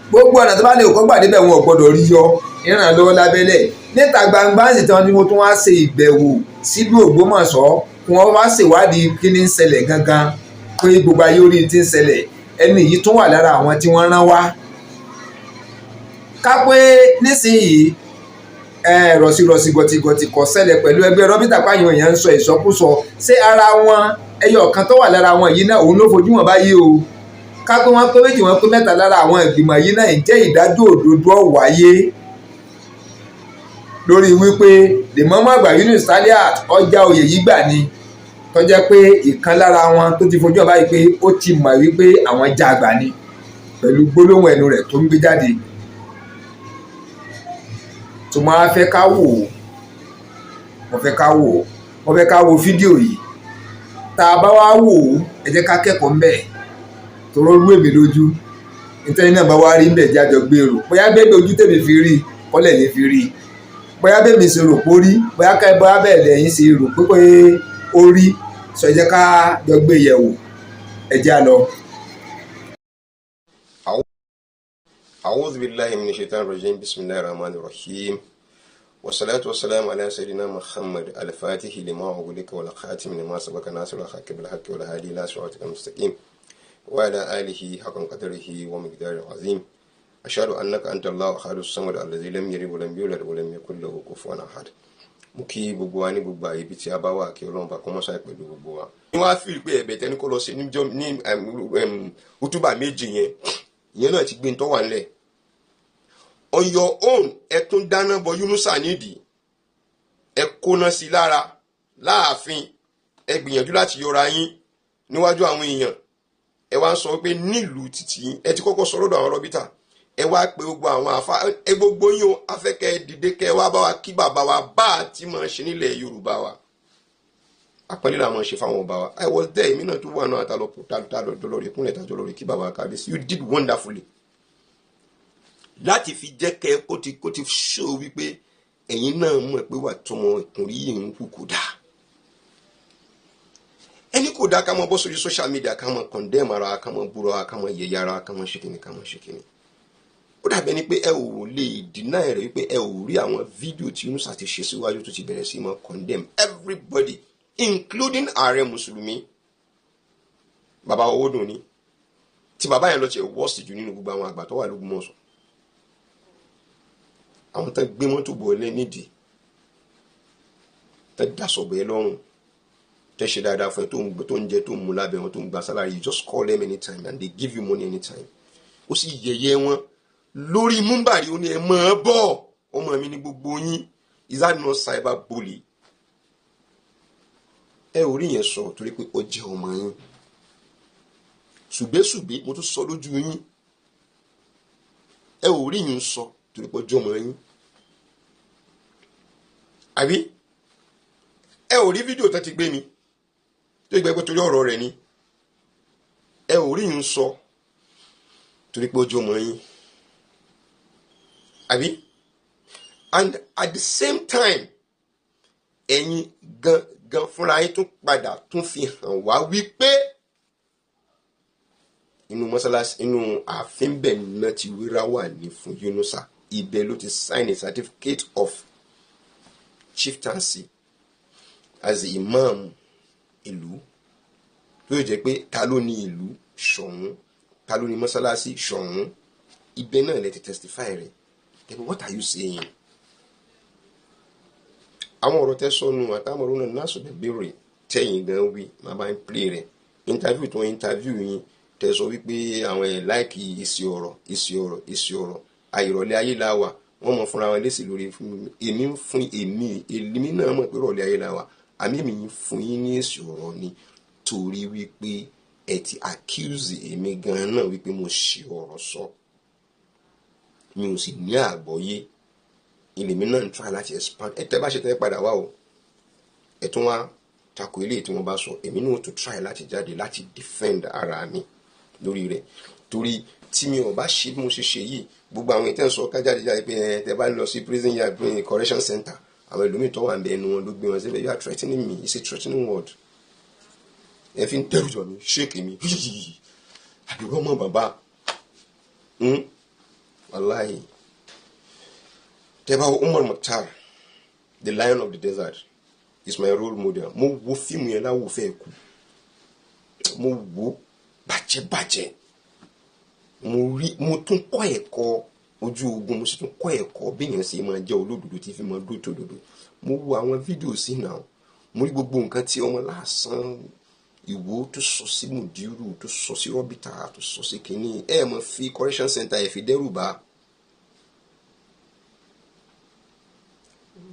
gbogbo ọ̀nà tó bá lè kọ́ gbà débẹ̀, wọn ò gbọ́dọ̀ rí yọ, ìrànlọ́wọ́ lábẹ́lẹ̀ níta gbangba sì tán ni wọ́n tún wá ṣe ìbẹ̀wò sílùú Ògbómọ̀ṣọ́, kí wọ́n wá ṣèwádìí kí ní ń ṣẹlẹ̀ gangan, pé gbogbo ayé orí ti ń ṣẹlẹ̀. Ẹni yìí tún wà lára àwọn tí wọ́n rán wá. Ká pé nísìnyìí, rọ̀sírọ̀sí gọ̀tìgọ̀tì kò ṣẹlẹ̀ pẹ̀lú ẹgbẹ́ rọ́bìtà pààyàn, èèyàn ń sọ ìsọkúsọ. Ṣé ara wọn ẹyọ kan tó wà lára wọn yìí náà, òun ló fojú wọn báyìí o? Ká pé wọ́n pé méjì, wọ́n pé mẹ́ta lára àwọn ìgbìmọ̀ yìí náà, jẹ́ ìdájọ́ òdodo ó wáyé lórí wípé Lèmọ́mù àgbà Yunus Saliat ọjà oyè yìí gbà ni, tó jẹ́ pé ìkan lára wọn tó ti fojú ọ̀ báyìí pé ó ti mọ̀ wípé àwọn já àgbà ni, pẹ̀lú gbólóhùn ẹnu rẹ̀ tó ń gbé jáde, tó máa fẹ́ ká wò ó. Mo fẹ́ ká wò ó, mo fẹ́ ká wo fídíò yìí. Tá a bá wá wò ó, ẹ jẹ́ ká kẹ́kọ̀ọ́ ńbẹ̀, toró rú èmi lójú. Nítorí náà, bá wá rí ńbẹ̀, jájọ gbèrò, bóyá bẹ́ẹ̀ ojú tèmi fi rí kọ́lẹ̀ yẹn fi rí, bóyá bẹ́ẹ̀ mi ṣe rò pé ó rí, bóyá ká bóyá bẹ́ẹ̀ lẹ́yìn ṣe rò pé ó rí sọ. Ẹ jẹ́ ká jọ gbé yẹ̀wò, ẹ jẹ́ á lọ. أعوذ بالله من الشيطان الرجيم. بسم الله الرحمن الرحيم. Wasalaatu wasalaamu ala sayyidina Muhammad al-Fatihi lima ughliqa wal khatimi lima sabaqa nasirul haqqi bil haqqi wal hadi ila siratikal mustaqim wa ala alihi haqqa qadrihi wa miqdaril azim. Ashhadu annaka anta Allahu ahadu samad alladhi lam yalid wa lam yulad wa lam yakul lahu kufuwan ahad. Mo kí gbogbo wa ní gbogbo àyè ibi tí a bá wà, kí Ọlọ́run bá kọ́mọ́sá pẹ̀lú gbogbo wa. Ní wọ́n á fi pé ẹ̀bẹ̀ tẹ́ni kó lọ sí ní útúbà méjì yẹn, ìyẹn náà ti gbé ń tọ́ wà nílẹ̀. On your own, ẹ tún dáná bọ Yunusa nídìí, ẹ kóná sí lára láàfin, ẹ gbìyànjú láti yọra yín níwájú àwọn èèyàn. Ẹ wá ń sọ pé nílùú títì ẹ ti kọ́kọ́ sọ lọ́dọ̀ àwọn rọ́bítà, ẹ wá pé gbogbo àwọn àfa ẹ gbogbo yín o, afẹ́kẹ́ dìde kẹ́ wá bá wa kí bàbá wa bá a ti máa ṣe nílẹ̀ Yorùbá wa. Àpọ́nlé làwọn ṣe fáwọn ọba wa. I was there, èmi náà tún wà náà àtàlọ́ lórí ìkúnlẹ̀ tàjọ lórí kí bàbá kábíyèsí. You did wonderfully láti fi jẹ́ kẹ́ kó ti ṣó wípé ẹ̀yin náà mọ̀ pé wà tọmọ ìkùnrí yìí ń kú kò dáa. Ẹni kò dáa ká mọ bọ́ sórí social media, ká mọ condemn ara, ká mọ búra, ká mọ yẹ̀yẹ́ ara, ká mọ ṣe kíni, ká mọ ṣe kíni. Ó dàbí ẹni pé ẹ ò lè deny rẹ̀ wípé ẹ ò rí àwọn fídíò tí Yunusa ti ṣe síwájú tó ti bẹ̀rẹ̀ sí mọ condemn everybody, including ààrẹ mùsùlùmí, bàbá Owódùn ni tí bàbá yẹn lọ tiẹ̀ worst jù nínú gbogbo àwọn àgbà tó wà l'Ógbómọ̀ṣọ́. Àwọn tán gbé mọ́tò bọ̀ ẹ́ nídìí, tán daṣọ bọ̀ ẹ́ lọ́rùn, tẹ́ ṣe dáadáa fún ẹ, tó ń jẹ, tó ń mu lábẹ́ wọn, tó ń gba salary. You just call them anytime and they give you money anytime. Ó sì yẹ̀yẹ́ wọn lórí múmbàrí, ó ní ẹ mọ̀ ọ́ bọ̀, ọmọ mi ní gbogbo yín. Is that not cyber bully? Ẹ ò rí yẹn sọ torí pé ó jẹ́ ọmọ yín. Ṣùgbẹ́ṣùgbẹ́ mo tún sọ lójú yín, ẹ ò rí yín sọ torí pé ó jẹ́ ọmọ yín. Àbí ẹ ò rí fídíò tó ti gbé mi tó gbẹ pé torí ọ̀rọ̀ rẹ̀ ni? Ẹ ò rí yín sọ torí pé ó jẹ́ ọmọ yín, àbí? And at the same time, ẹ̀yin gan gan fúnra yín tún padà tún fi hàn wá wípé inú mọ́sálásí, inú ààfin bẹ̀ náà ti wíra wà ní fún Yunusa. Ibẹ̀ ló ti sign a certificate of chieftaincy as the imam ìlú, tó yẹ jẹ́ pé ta ló ní ìlú? Ṣọ̀ún. Ta ló ní mọ́sálásí? Ṣọ̀ún. Ibẹ̀ náà lẹ ti testify rẹ̀. Then what are you saying? Àwọn ọ̀rọ̀ tẹ́ sọnù àtàwọn ọ̀rọ̀ náà náà sọ̀rọ̀ béèrè tẹ̀yìn gan wí, máa bá ń play rẹ̀. Interview tó ń interview yín, tẹ́ sọ wípé àwọn ẹ̀ like ìsì ọ̀rọ̀, ìsì ọ̀rọ̀, ìsì ọ̀rọ̀ àìrọ̀lẹ́ ayé la wà. Wọ́n mọ̀ fúnra wọn lésì lórí fún èmi, ń fún èmi, èmi náà mọ̀ pé ìrọ̀lẹ́ ayé la wà. Àmì mi ń fún yín ní èsì ọ̀rọ̀ ni torí wípé ẹ ti accuse èmi gan náà wípé mo ṣì ọ̀rọ̀ sọ, mi ò sì ní àgbọ́yé. Ilé mi náà ń try láti expand. Ẹ tẹ́ bá ṣe tẹ́ padà wá o, ẹ tún wá tako eléyìí tí wọ́n bá sọ, èmi náà tún try láti jáde láti defend ara mi lórí rẹ̀, torí tí mi ò bá ṣe bí mo ṣe ṣe yìí, gbogbo àwọn ìtẹ́ ń sọ ká jáde jáde pé ẹ tẹ́ bá lọ sí prison yard, correction center, àwọn ẹlòmíì tó wà ń bẹ ẹnu wọn ló gbé wọn síbẹ̀. You are threatening me. It's a threatening word. Ẹ fi ń dẹ́rù jọ mi, ṣéèkì mi àbí wọ́n mọ̀ bàbá. Wàláhì, tẹ́ bá wo Umar Mukhtar, the Lion of the Desert, is my role model. Mo wo fíìmù yẹn láwò fẹ́ kú, mo wo bàjẹ́bàjẹ́, mo rí, mo tún kọ́ ẹ̀kọ́ ojú ogun, mo sì tún kọ́ ẹ̀kọ́ bí èèyàn ṣe máa jẹ́ olódodo tí fi máa dúró tó dodo. Mo wo àwọn fídíò sí náà, mo rí gbogbo nǹkan tí ọmọ lásán ìwò tó sọ sí mùdírù, tó sọ sí rọ́bìtà, tó sọ sí kínní. Ẹ mọ̀ fi correction center ẹ̀ fi dẹ́rù bá.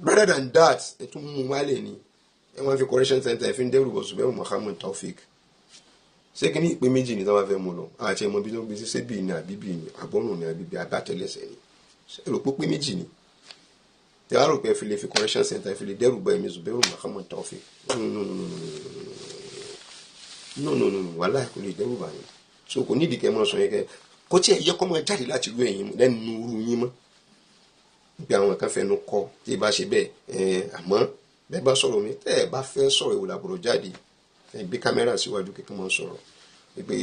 Rather than that, ẹ tún mú wálẹ̀ ni ẹ wọ́n fi correction center ẹ fi ń dẹ́rù bọ̀ Zubairu Muhammad Taofik. Ṣé kí ní ìpín méjì ní táwọn fẹ́ mú lọ àti ẹ̀mọ́ bí wọ́n gbé sí? Ṣé bíi ní àbí bíi ní àbọ̀rùn ní àbí bíi àbátẹlẹsẹ̀ ni? Ṣé èrò pé pé méjì ni tẹ wá rò pé ẹ fi lè fi correction center ẹ fi lè dẹ́rù bá ẹ̀mí Zubairu Muhammad Taofik? No, no, no, no, no, no, no, no, wàhálà kò lè dẹ́rù bá yín. So kò nídìí kẹ́ ẹ mọ́ sọ yẹn, kẹ́ kó tí ẹ yẹ kọ́ mọ́ jáde láti rú ẹ̀yìn lẹ́nu irú yín mọ́ bí àwọn kan fẹnu kọ tí ì bá ṣe bẹ́ẹ̀ ẹ̀. Àmọ́ bẹ́ẹ̀ bá sọ̀rọ̀ mi, tẹ́ ẹ bá fẹ́ sọ̀rọ̀, ìwò làbọ̀rọ̀ jáde, ẹ gbé kámẹ́rà síwájú kíkọ́ máa sọ̀rọ̀ pé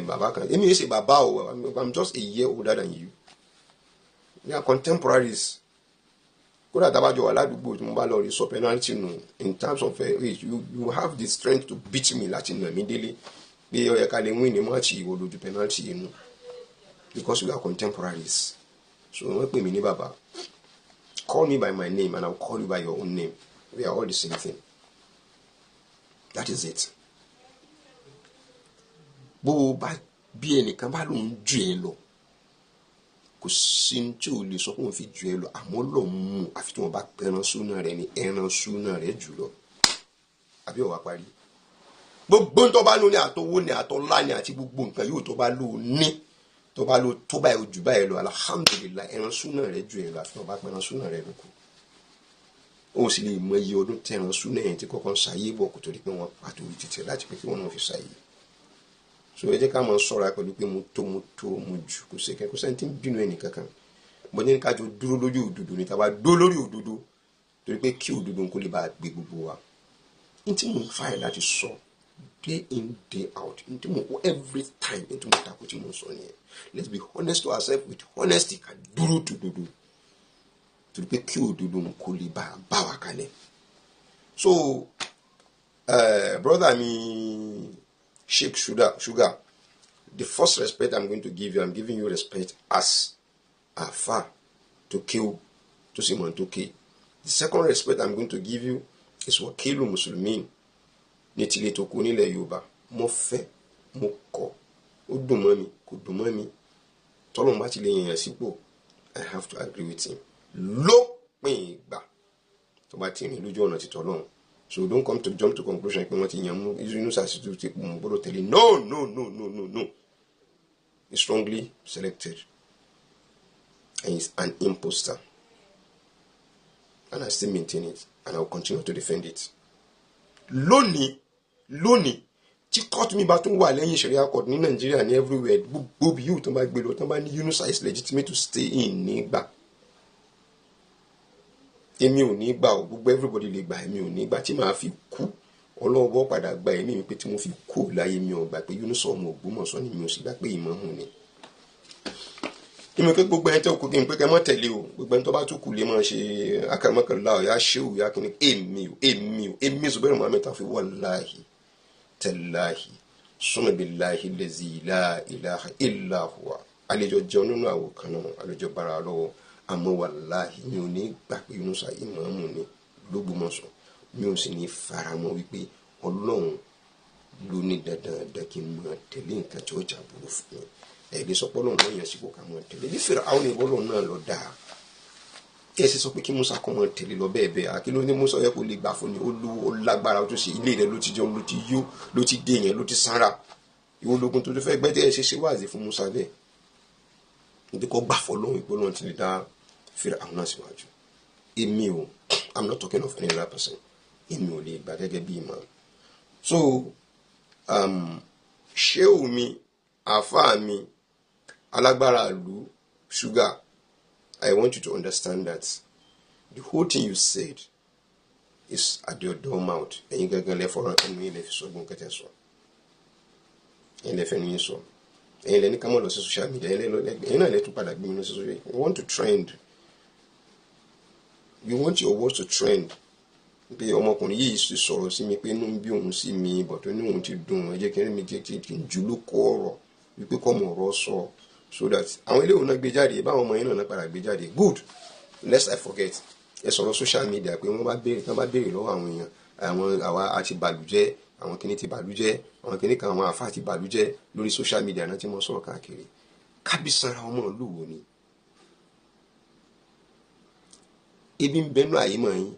bàbá kan. Èmi yìí ṣe bàbá o. I'm just a year older than you. We are contemporaries. Kódà tábàjọ wà ládùúgbò, tí mo bá lọ rí sọ penalty nù in terms of you have the strength to beat me, láti nà mí délé pé ó yẹ ká lè win ní match, ìwọ lójú penalty yìí nù, because we are contemporaries. So wọ́n pè mí ní bàbá. Call me by my name and I will call you by your own name. We are all the same thing. That is it. Bó o bá bí ẹnìkan bá lòun jù ẹ lọ, kò sí ní tí o lè sọ pé òun fi jù ẹ lọ, àmọ́ lọ́ọ́ mú àfi tí wọ́n bá pẹran súná rẹ ní ẹran súná rẹ jù lọ, àbí ọ̀wá parí. Gbogbo ń tó bá lò ní àtọwó ní àtọlá ní àti gbogbo nǹkan yóò tó bá lò ní tó bá lò tó báyìí ojú báyìí lọ, alhamdulillahi, ẹran súná rẹ jù ẹ lọ, àfi tí wọ́n bá pẹran súná rẹ lóko. Ó sì lè mọ iye ọdún tẹran súná yẹn tí kọ́kọ́ ń ṣayé bọ̀ kó torí pé wọ́n pàtó títẹ̀ láti pé kí wọ́n náà fi ṣayé. So ẹ jẹ́ ká máa ṣọ́ra pẹ̀lú pé mo tó, mo tó, mo jù. Kò sí kò sẹ́ni tí ń bínú ẹnì kankan. Mo ní ká jọ dúró lórí òdodo ní tàbá dúró lórí òdodo, torí pé kí òdodo kó lè bá gbé gbogbo wa. N tí mo ń fà yìí láti sọ day in, day out, n tí mo every time, n tí mo takò tí mo sọ nìyẹn. Let's be honest to ourselves, with honesty, ká dúró tó dodo, torí pé kí òdodo kó lè bá bá wa kalẹ̀. So brother mi, Sheikh Sugar, Sugar, the first respect I'm going to give you, I'm giving you respect as afa to kill to Simon to kill. The second respect I'm going to give you is Wakilu Muslimin ní tilé tó kú nílẹ̀ Yorùbá. Mo fẹ́, mo kọ̀, ó dùn mọ́ mi, kò dùn mọ́ mi. Tọ́lọ́run bá ti lè yànyàn sípò, I have to agree with him. Lópin ìgbà tó bá ti rìn lójú ọ̀nà títọ́ lọ́hùn. So don't come to jump to conclusion pé wọ́n ti yàn mú Yunusa sí ti mú gbọ́dọ̀ tẹ̀lé. No, no, no, no, no, no. He's wrongly selected and he's an imposter, and I still maintain it and I will continue to defend it. Lónìí lónìí, tí court mi bá tún wà lẹ́yìn Sharia court ní Nàìjíríà, ní everywhere, gbogbo bí yóò tó bá gbé lọ, tó bá ní Yunusa is legitimate to stay in, nígbà èmi ò ní gbà ó. Gbogbo everybody lè gbà, èmi ò ní gbà. Tí màá fi kú, ọlọ́wọ́ padà gba ẹ̀mí mi pé tí mo fi kú láyé, mi ò gbà pé Yunusa ọmọ Ògbómọ̀ṣọ́ ni, mi ò sì gbà pé ìmáàmù ni. Ìmọ̀ pé gbogbo ẹni tó kù kí n pé kẹ́ mọ́ tẹ̀lé o. Gbogbo ẹni tó bá tún kù lè máa ṣe akàmọ́kànlá ọ̀yá ṣéwù yá kí ni. Èmi ò, èmi ò, èmi Zubairu Muhammed Taofeek, wallahi tallahi summa billahi lazi la ilaha illa huwa, àlejò jẹun nínú àwò kan náà, àlejò bára lọ́wọ́, àmọ́ wàláhì, mi ò ní gbà pé Yunusa ìmáàmù ni l'Ógbómọ̀ṣọ́. Mi ò sì ní faramọ́ wípé Ọlọ́run ló ní dandan dandan kí n máa tẹ̀lé nǹkan tí ó jà burú fún mi. Ẹ̀ẹ́dẹ́ sọ pé Ọlọ́run ló yàn sípò ká máa tẹ̀lé bí fèrè àwọn ìbọ́lọ̀ náà lọ dáa. Ẹ ṣe sọ pé kí Musa kọ́ máa tẹ̀lé lọ bẹ́ẹ̀ bẹ́ẹ̀. Àkí ló ní Musa yẹ kó lè gbà fún ni? Ó lówó, ó lágbára, ó tún ṣe ilé rẹ̀, ló ti jẹun, ló ti yó, ló ti dé yẹn, ló ti sanra. Ìwọ ológun tó tún fẹ́ gbẹ́tẹ́ ẹ ṣe ṣe wáàzì fún Musa bẹ́ẹ̀ níbi kọ́ gbà fọ́ lóhùn ìpolówó ti lè dá fèrè àwọn náà síwájú. Èmi ò, I'm not talking of any other person, èmi ò lè gbà gẹ́gẹ́ bí imam. So ṣéwù mi, àáfàá mi, alágbára ìlú Sugar, I want you to understand that the whole thing you said is at your door mouth. Ẹ̀yin gangan lẹ fọ̀rọ̀ ẹnu yín lẹ fi sọgbọn kẹtẹ sọ. Ẹ̀yin lẹ fẹnu yín sọ. Ẹ̀yin lẹ ní ká mọ̀ lọ sí social media. Ẹ̀yin náà lẹ tún padà gbé mi lọ sí social media. You want to trend. You want your words to trend. Pé ọmọkùnrin yìí sì sọ̀rọ̀ sí mi pé inú ń bí òun sí mi, bọ̀tọ̀ inú òun ti dùn. Ẹ jẹ́ kí n jẹ́ kí n jù ló kọ́ ọ̀rọ̀ wípé kọ́ mọ̀ ọ̀rọ̀ sọ so that àwọn ilé òun náà gbé jáde, báwọn ọmọ yẹn náà padà gbé jáde. Good. Lest I forget, ẹ sọ̀rọ̀ social media pé wọ́n bá béèrè, tán bá béèrè lọ́wọ́ àwọn èèyàn, àwọn àwa àti bàlújẹ́, àwọn kìíní ti bàlújẹ́, àwọn kìíní kan, àwọn àfa àti bàlújẹ́ lórí social media náà tí wọ́n sọ̀rọ̀ káàkiri. Kábísára ọmọ ìlú wo ni ebi ń bẹnu àyè mọ́ yín?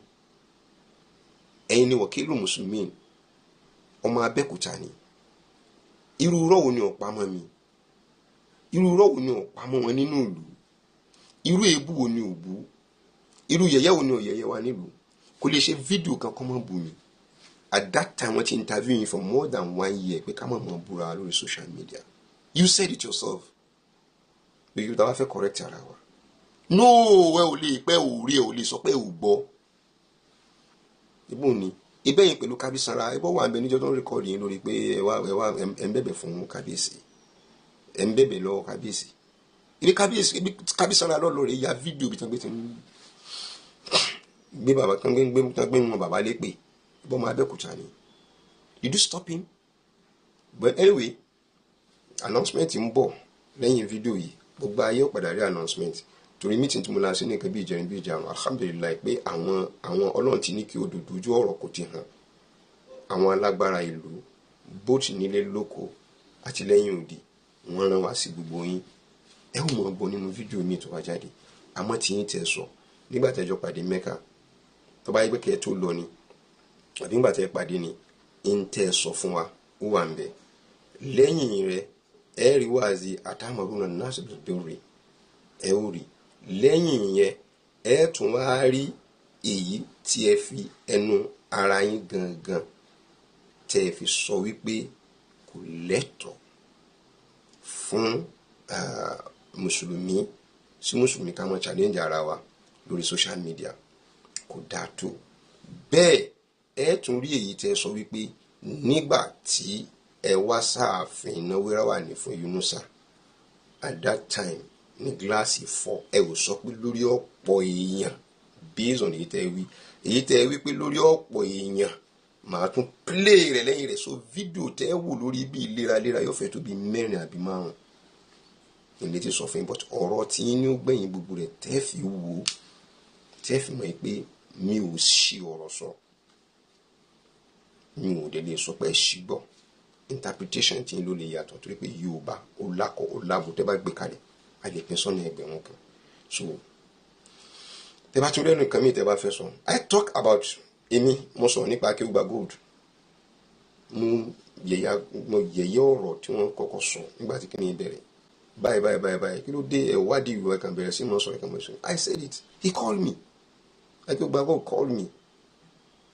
Ẹ̀yin ni wọ̀kílù mùsùlùmí, ọmọ Abẹ́òkúta ni. Irú irọ́ wo ni ọ̀pá mọ́ mi? Irú irọ́ wo ni ọ̀pá mọ́ wọn nínú ìlú? Irú èébú wo ni ò bú? Irú yẹ̀yẹ́ wo ni ò yẹ̀yẹ́ wa nílùú? Kò lè ṣe fídíò kan kọ́ mọ́ bú mi. At that time, wọ́n ti interview yín for more than one year pé ká má mọ̀ búra lórí social media. You said it yourself pé yóò dáwà fẹ́ correct ara wa. No, ẹ ò lè pẹ́ ò rí, ẹ ò lè sọ pé ò gbọ́. Ibò ni ibẹ̀ yẹn pẹ̀lú kábísára ẹbọ wà ń bẹ níjọ́ tó ń record yín lórí pé ẹ wá, ẹ wá, ẹ ń bẹ̀bẹ̀ fún kábíyèsí, ẹ ń bẹ̀bẹ̀ lọ́wọ́ kábíyèsí, ibi kábíyèsí, ibi kábísára lọ́lọ́ rẹ̀ ya fídíò bí tán gbé ti ń Gbé bàbá tán gbé tán gbé wọn bàbá lépè bọ́ ọmọ Abẹ́òkúta ni. Did you stop him? But anyway, announcement ń bọ̀ lẹ́yìn fídíò yìí. Gbogbo ayé ó padà rí announcement, torí meeting tí mo lọ sí nìkan bí ìjẹrin bí ìjarun, alhamdulillahi, pé àwọn Ọlọ́run ti ní kí òdòdó ojú ọ̀rọ̀ kò ti hàn àwọn alágbára ìlú, both nílé lóko àti lẹ́yìn òdì. Wọ́n rán wá sí gbogbo yín. Ẹ ó mọ̀ gbọ́ nínú fídíò mi tó wá jáde. Àmọ́ tí yín tẹ̀ sọ nígbà tẹ́jọ́ pàdé Mẹ́kà, tó bá yẹ pé kẹ́ ẹ tó lọ ni àbí nígbà tẹ́ pàdé ni ń tẹ́ sọ fún wa, ó wà ń bẹ̀ lẹ́yìn rẹ̀. Ẹ rí wáàzì àtàmọ̀rúnà násìbìrì, ẹ ó rí lẹ́yìn yẹn. Ẹ tún wá rí èyí tí ẹ fi ẹnu ara yín gangan tẹ́ ẹ fi sọ wípé kò lẹ́tọ̀ọ́ fún mùsùlùmí sí mùsùlùmí ká mọ challenge ara wa lórí social media, kò dáa tó bẹ́ẹ̀. Ẹ tún rí èyí tẹ́ ẹ sọ wípé nígbà tí ẹ wá sáàfin náwó wà ní fún Yunusa at that time ní gíláàsì fọ́. Ẹ ò sọ pé lórí ọ̀pọ̀ èèyàn, based on èyí tẹ́ ẹ wí, èyí tẹ́ ẹ wí pé lórí ọ̀pọ̀ èèyàn, màá tún play rẹ̀ lẹ́yìn rẹ̀. So fídíò tẹ́ ẹ wò lórí bí léraléra yóò fẹ́ tó bí mẹ́rin àbí márùn ilé ti sọ fún yín. But ọ̀rọ̀ tí yín ní ó gbẹ̀yìn gbogbo rẹ̀ tẹ́ fi wò ó, tẹ́ fi mọ̀ pé mi ò ṣì ọ̀rọ̀ sọ, mi ò dẹ̀ lè sọ pé ẹ ṣì gbọ́. Interpretation tí yín ló lè yàtọ̀, torí pé Yorùbá ó lákọ̀ ó lábo. Tẹ́ bá gbé kalẹ̀, a lè pín sọ́nà ẹgbẹ̀rún kan. So tẹ́ bá tún lẹ́nu nǹkan mi tẹ́ bá fẹ́ sọ, I talk about, èmi mo sọ̀rọ̀ nípa Akéwùgbà Gold. Mo yẹ̀yẹ́ ọ̀rọ̀ tí wọ́n kọ́kọ́ sọ nígbà tí kìnìún bẹ̀rẹ̀ báyìí báyìí báyìí báyìí. Kí ló dé? Ẹ̀ wádìí ìwà kan bẹ̀rẹ̀ sí mọ̀ sọ̀rọ̀ kan mọ̀ sọ̀rọ̀. I said it. He called me. Akéwùgbà Gold called me.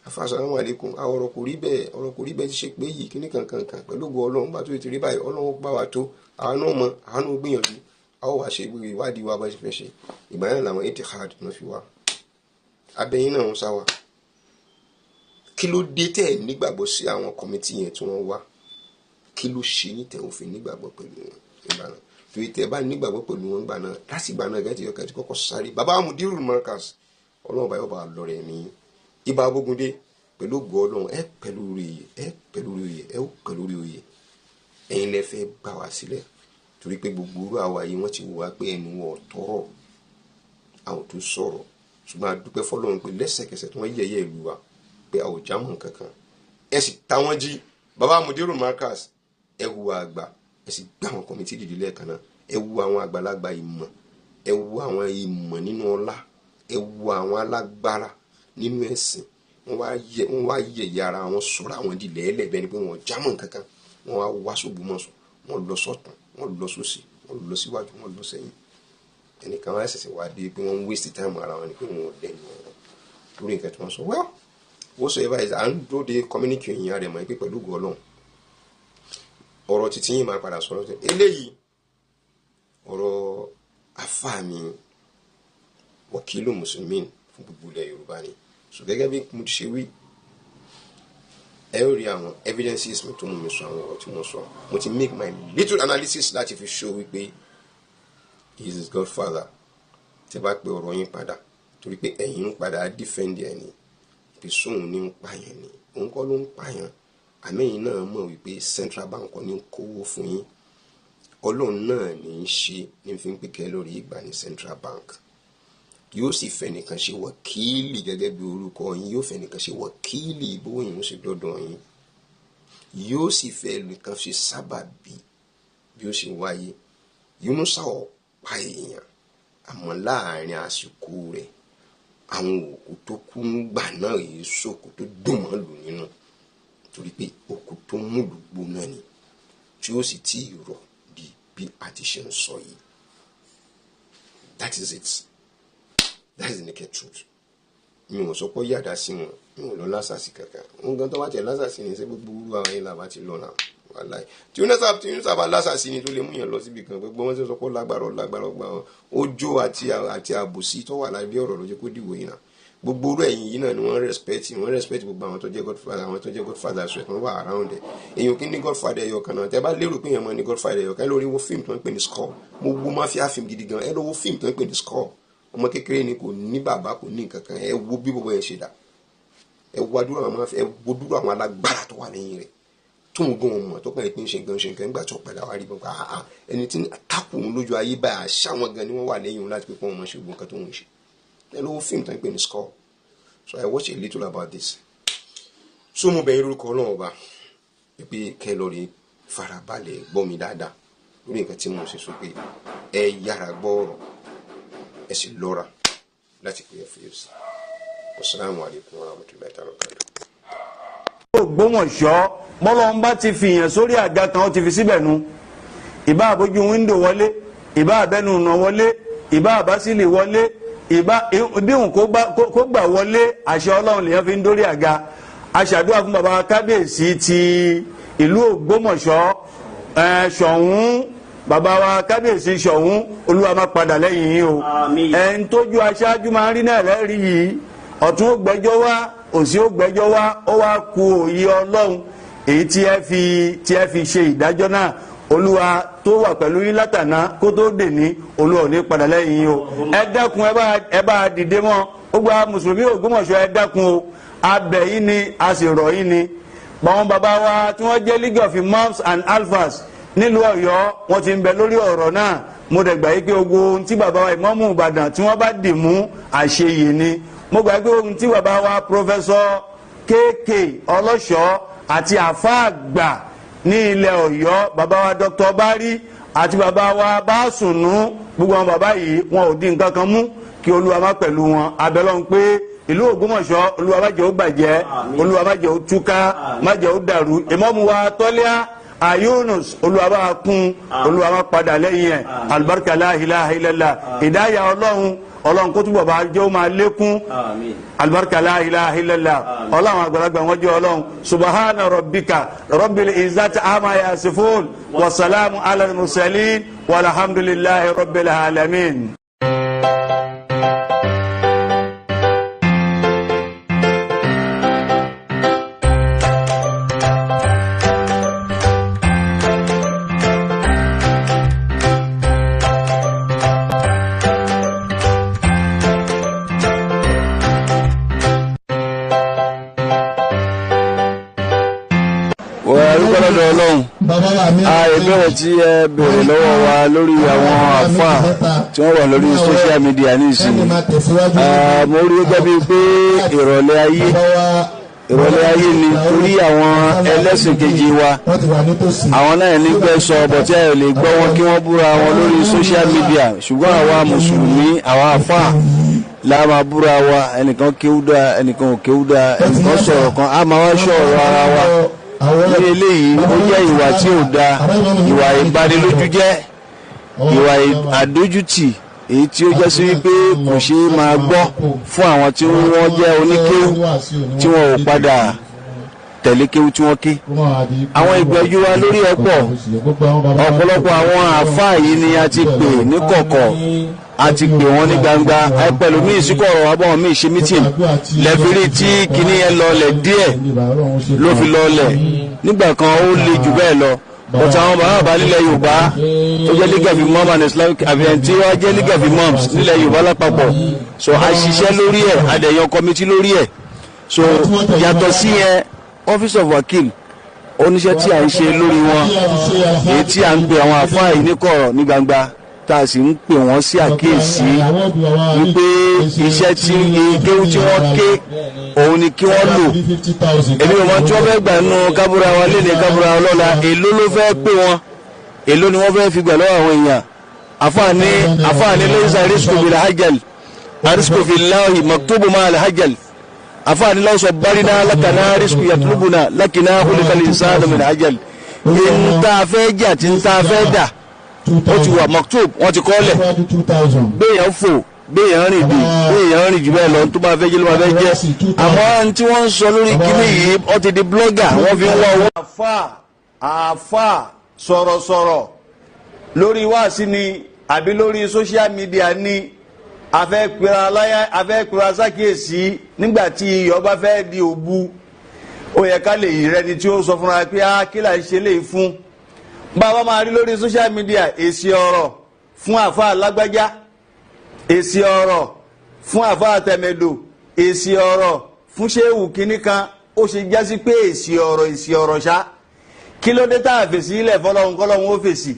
"Afa, assalamu alaikum. Àwọn ọ̀rọ̀ kò rí bẹ́ẹ̀, ọ̀rọ̀ kò rí bẹ́ẹ̀ ti ṣe pé yìí kíní kankan kan pẹ̀lú ògo Ọlọ́run. Bá tó ti rí báyìí, Ọlọ́run bá wa tó àwọn náà mọ, àwọn náà gbìyànjú, a ó wá ṣe ìwádìí wa bá ṣe fẹ́ ṣe." Ìgbà yẹn làwọn Etihad náà fi wá abẹ́yìn náà ń sá wa. Kí ló dé tẹ́ ẹ̀ nígbàgbọ́ sí àwọn committee yẹn tí wọ́n wá? Kí ló ṣe yín tẹ́ òfin nígbàgbọ́ pẹ̀lú wọn ìgbà náà? Torí tẹ́ bá nígbàgbọ́ pẹ̀lú wọn ìgbà náà, láti ìgbà náà gẹ́gẹ́ tí kọ́kọ́ sáré bàbá Mudirul Markaz, Ọlọ́run báyọ̀ bá lọ́rẹ̀ mi ibà abógundé pẹ̀lú ògo Ọlọ́run. Ẹ pẹ̀lú rí, ẹ pẹ̀lú rí, ẹ pẹ̀lú rí oyè. Ẹ̀yin lẹ fẹ́ gbà wá sílẹ̀, torí pé gbogbo orú àwa yìí, wọ́n ti wò wá pé ẹnu wọ̀ tọrọ àwọn tó sọ̀rọ̀. Ṣùgbọ́n a dúpẹ́ fọlọ́run pé lẹ́sẹ̀kẹsẹ̀ tí wọ́n yẹ̀yẹ́ ìlú wa pé a ò jámọ́ kankan, ẹ sì ta wọ́n jí. Bàbá Mudirul Markaz, ẹ hùwà àgbà, ẹ sì gbé àwọn committee dìde lẹ́ẹ̀kan náà. Ẹ wu àwọn àgbàlagbà ìmọ̀, ẹ wu àwọn ìmọ̀ nínú ọlá, ẹ wu àwọn alágbára nínú ẹ̀sìn. Wọ́n wá yẹ̀yẹ́ ara wọn, sọ̀rọ̀ àwọn di lẹ́ẹ̀lẹ̀ bẹ́ẹ̀ ni pé wọ́n jámọ́ kankan. Wọ́n wá wá s'Ógbómọ̀ṣọ́, wọ́n lọ sọ́tún, wọ́n lọ sósì, wọ́n lọ síwájú, wọ́n lọ sẹ́yìn. Ẹnìkan wá ṣẹ̀ṣẹ̀ wá dé pé wọ́n ń waste time ara wọn ni, pé wọ́n ò dẹnu ọ̀rọ̀ lórí nǹkan tí wọ́n sọ. Well, whatsoever is, à ń dúró de communique yìí rẹ̀ mọ́ pé pẹ̀lú ògo Ọlọ́run, ọ̀rọ̀ títí yìí máa padà sọ̀rọ̀ eléyìí. Ọ̀rọ̀ afáàmì wàkílù mùsùlùmí fún gbogbo ilẹ̀ Yorùbá ni. So gẹ́gẹ́ bí mo ti ṣe wí, ẹ ó rí àwọn evidences mi tó mú mi sọ àwọn ọ̀rọ̀ tí mo sọ. Mo ti make my little analysis láti fi show wípé he is his godfather. Tí bá pe ọ̀rọ̀ yín padà, torí pé ẹ̀yin ń padà defend ẹ̀ ni pé sóun ní ń pààyàn ni, òun kọ́ ló ń pààyàn. Àmẹ́yìn náà mọ̀ wípé Central Bank kọ́ ní kówó fún yín, Ọlọ́run náà ní í ṣe ní fi ń pè kẹ́ lórí ìgbà ní Central Bank. Yóò sì fẹ́ nìkan ṣe wákìlì gẹ́gẹ́ bí orúkọ yín, yóò fẹ́ nìkan ṣe wákìlì ìbówó yìí ń ṣe dọ́dọ̀ yín, yóò sì fẹ́ nìkan ṣe sábàbí bí ó ṣe wáyé. Yunusa ọ̀pá èèyàn, àmọ́ láàrin àsìkò rẹ̀, àwọn òkú tó kú ń gbà náà yìí sókú tó dùn mọ́ lù nínú, torí pé òkú tó múlù gbóná ni, tí ó sì tí ì rọ̀ di bí a ti ṣe ń sọ yìí. That is it. That is the naked truth. Mi ò sọ pé yàdá sí wọn, mi ò lọ lásàsì kankan. Òun gan tó bá tẹ lásàsì ní sẹ, gbogbo orú àwọn yẹn làbá ti lọ náà. Wàláì, tí Yunusa bá lásàsì ni tó lè mú yàn lọ síbi kan, gbogbo wọn ti sọ pé lágbára lágbára ọgbà ojó àti àbòsí tó wà lábẹ́ ọ̀rọ̀ ló jẹ́ kó dìwò yìí náà. Gbogbo orú ẹ̀yìn yìí náà ni wọ́n respect, wọ́n respect gbogbo àwọn tó jẹ́ godfather, àwọn tó jẹ́ godfather sọ wọ́n wà around ẹ̀. Èyàn kí ní godfather ẹyọ kan náà. Tẹ́ bá lérò pé èèyàn máa ní godfather ẹyọ kan, ẹ lórí wo fíìmù tó ń pè ní Skull. Mo wo mafia film gidi gan. Ẹ lọ wo fíìmù tó ń pè ní Skull. Ọmọ kékeré ni, kò ní bàbá, kò ní nǹkan kan. Ẹ wo bí bọ̀bọ̀ yẹn ṣe dà, ẹ wo àdúrà àwọn, ẹ wo dúró àwọn alágbára tó wà lẹ́yìn rẹ̀ tó ń gún ọmọ tó kàn ní pé ń ṣe nǹkan, ṣe nǹkan. Nígbà tó padà wá rí bọ́ pé àá ẹni tí ń takò òun lójú ayé báyìí, àṣà wọn gan ni wọ́n wà lẹ́yìn òun láti pé kí wọ́n mọ̀ ṣe gbogbo nǹkan tó ń ṣe. Ẹ lọ́wọ́ fíìmù tó ń pè ní Skull. So I watch a little about this. So mo bẹ̀ yín lórúkọ Ọlọ́run Ọba pé kẹ́ ẹ lọ rí farabalẹ̀ gbọ́ mi dáadáa lórí nǹkan tí mo ṣe sọ, pé ẹ yára gbọ́ ọ̀rọ̀, ẹ sì lọ́ra láti pè é fèsì. Wasalaamu alaykum wa rahmatulahi ta'ala wa barakatuh. Ògbómọ̀ṣọ́, bọ́lọ́n bá ti fìyàn sórí àga kan, ó ti fi síbẹ̀ nu. Ìbá àbójú wíńdò wọlé, ìbá àbẹ́nu ọ̀nà wọlé, ìbá àbásílì wọlé, ìbá bí òun kó gbà wọlé, àṣẹ Ọlọ́run lèèyàn fi ń dórí àga. Aṣàdúrà fún baba kábíyèsí ti ìlú Ògbómọ̀ṣọ́, Ṣọ̀ún, bàbá wa kábíyèsí Ṣọ̀ún, Olúwa máa padà lẹ́yìn yín o. Ẹn tójú aṣáájú máa ń rí náà lẹ́rìí yìí. Ọ̀tún ó gbẹ́jọ́ wá, òsì ó gbẹ́jọ́ wá, ó wá ku òye Ọlọ́run èyí tí ẹ fi ṣe ìdájọ́ náà. Olúwa tó wà pẹ̀lú yín látàná kó tó dè ní, Olúwa ò ní padà lẹ́yìn yín o. Ẹ dákun, ẹ bá dìde mọ́. Ó gba mùsùlùmí Ògbómọ̀ṣọ́, ẹ dákun o, abẹ yín ni, a sì rọ̀ yín ni. Báwọn bàbá wa tí wọ́n jẹ́ League of Imams and Alfas nílùú Ọ̀yọ́, wọ́n ti ń bẹ lórí ọ̀rọ̀ náà. Mo dẹ̀ gbà yí pé ogun ohun tí bàbá wa ìmáàmù Ìbàdàn tí wọ́n bá dì mú, àṣeyè ni. Mo gbà pé ohun tí bàbá wa Professor KK Ọlọ́ṣọ́ àti àfáà àgbà ní ilẹ̀ Ọ̀yọ́, bàbá wa Dr. Bari àti bàbá wa Básùnú, gbogbo àwọn bàbá yìí, wọn ò dín nǹkan kan mú, kí Olúwa má pẹ̀lú wọn. Abẹ́lọ́run pé ìlú Ògbómọ̀ṣọ́, Olúwa má jẹ́ ó bàjẹ́, Olúwa má jẹ́ ó túká, má jẹ́ ó dàrú. Ìmáàmù wa Tọ́líà Ayunus, Olúwa bá kún, Olúwa má padà lẹ́yìn ẹ̀. Alibarika, la ilaha illallah. Ìdáyà Ọlọ́run, Ọlọ́run kó túbọ̀ bá jẹ́ ó máa lékún. Alibarika, la ilaha illallah. Ọlọ́run àgbàlagbà wọn jẹ́ Ọlọ́run. Subahana rabbika rabbil izzati ama yasifun, wasalaamu ala mursalin, walhamdulillahi rabbil alamin. Wọ́n dúpẹ́ lọ́dọ̀ Ọlọ́run. A ìbéèrè tí ẹ béèrè lọ́wọ́ wa lórí àwọn àfáà tí wọ́n wà lórí social media nísìnyí, mo rí gẹ́gẹ́ bíi pé ìrọ̀lẹ́ ayé, ìrọ̀lẹ́ ayé ni, torí àwọn ẹlẹ́sìn kejì wa, àwọn náà ní pẹ́ sọ ọ̀bọ̀ tí ẹ lè gbọ́ wọn kí wọ́n búra wọn lórí social media. Ṣùgbọ́n àwa mùsùlùmí, àwa àfáà la máa búra wa. Ẹnìkan kéwú dáa, ẹnìkan ò kéwú dáa, ẹnìkan sọ̀rọ̀ kan, á máa wá sọ̀rọ̀ ara wa ní eléyìí. Ó jẹ́ ìwà tí ò da, ìwà ìbanilójú jẹ́, ìwà àdójútì, èyí tí ó jẹ́ sí wípé kò ṣeé máa gbọ́ fún àwọn tí wọ́n jẹ́ oníkéwú tí wọ́n ò padà tẹ̀lé kéwú tí wọ́n ké. Àwọn ìgbẹ́jú wa lórí ẹ̀ pọ̀. Ọ̀pọ̀lọpọ̀ àwọn àáfàá yìí ni a ti pè ní kọ̀kọ̀, a ti pè wọ́n ní gbangba. Ẹ pẹ̀lú míì sí kọ̀rọ̀ wa, bọ́n míì ṣe meeting lẹ́fìrí tí kinní yẹn lọlẹ̀ díẹ̀ ló fi lọlẹ̀. Nígbà kan ó le jù bẹ́ẹ̀ lọ, but àwọn bàbá bàbá nílẹ̀ Yorùbá tó jẹ́ League of Imams and Islamic, àbí tí wọ́n jẹ́ League of Imams nílẹ̀ Yorùbá lápapọ̀, so a ṣiṣẹ́ lórí ẹ̀, a dẹ̀ yan committee lórí ẹ̀. So yàtọ̀ sí yẹn, Office of Wakil oníṣẹ́ tí à ń ṣe lórí wọn, èyí tí à ń pè àwọn àfáà yìí ní kọ̀rọ̀, ní gbangba, tá a sì ń pè wọ́n sí àkíyèsí wípé iṣẹ́ tí kéwú tí wọ́n ké, òun ni kí wọ́n lò. Èmi ò mọ tí wọ́n fẹ́ gbà nínú kábúra wa léde, kábúra wa lọ́la. Èló ló fẹ́ pè wọ́n? Èló ni wọ́n fẹ́ fi gbà lọ́wọ́ àwọn èèyàn? Àfáàní laysa rizqu bil ajal, arizqu fillahi maktubu ma al ajal. Àfáàní law sabbarna lakana rizqu yatlubuna lakina khuliqal insanu min ajal. Ń tá a fẹ́ jà tí ń tá a fẹ́ dà, ó ti wà maktub, wọ́n ti kọ́ lẹ̀. Béèyàn fò, béèyàn rìn dì, béèyàn rìn jù bẹ́ẹ̀ lọ, tó máa fẹ́ jẹ́ ló máa fẹ́ jẹ́. Àmọ́ tí wọ́n ń sọ lórí kíní yìí, wọ́n ti di blogger, wọ́n fi ń wá owó. Àáfàá, àáfàá sọ̀rọ̀sọ̀rọ̀ lórí wáàsí ni àbí lórí social media ni, afẹ́ pera láyà, afẹ́ pera sákìyèsí. Nígbà tí iyọ̀ bá fẹ́ di òbu, ó yẹ ká lè rẹni tí ó sọ fúnra pé á kí là ń ṣe léyìí fún. Bàbá máa rí lórí social media èsì ọ̀rọ̀ fún àáfàá lágbájá. Èsì ọ̀rọ̀ fún àfáà tẹ̀mẹ̀dò, èsì ọ̀rọ̀ fún ṣéwù kínní kan, ó ṣe jásí pé èsì ọ̀rọ̀ èsì ọ̀rọ̀ ṣá. Kí ló dé tá a fèsì ilẹ̀ fọlọ́hún kọ́lọ́hún ó fèsì?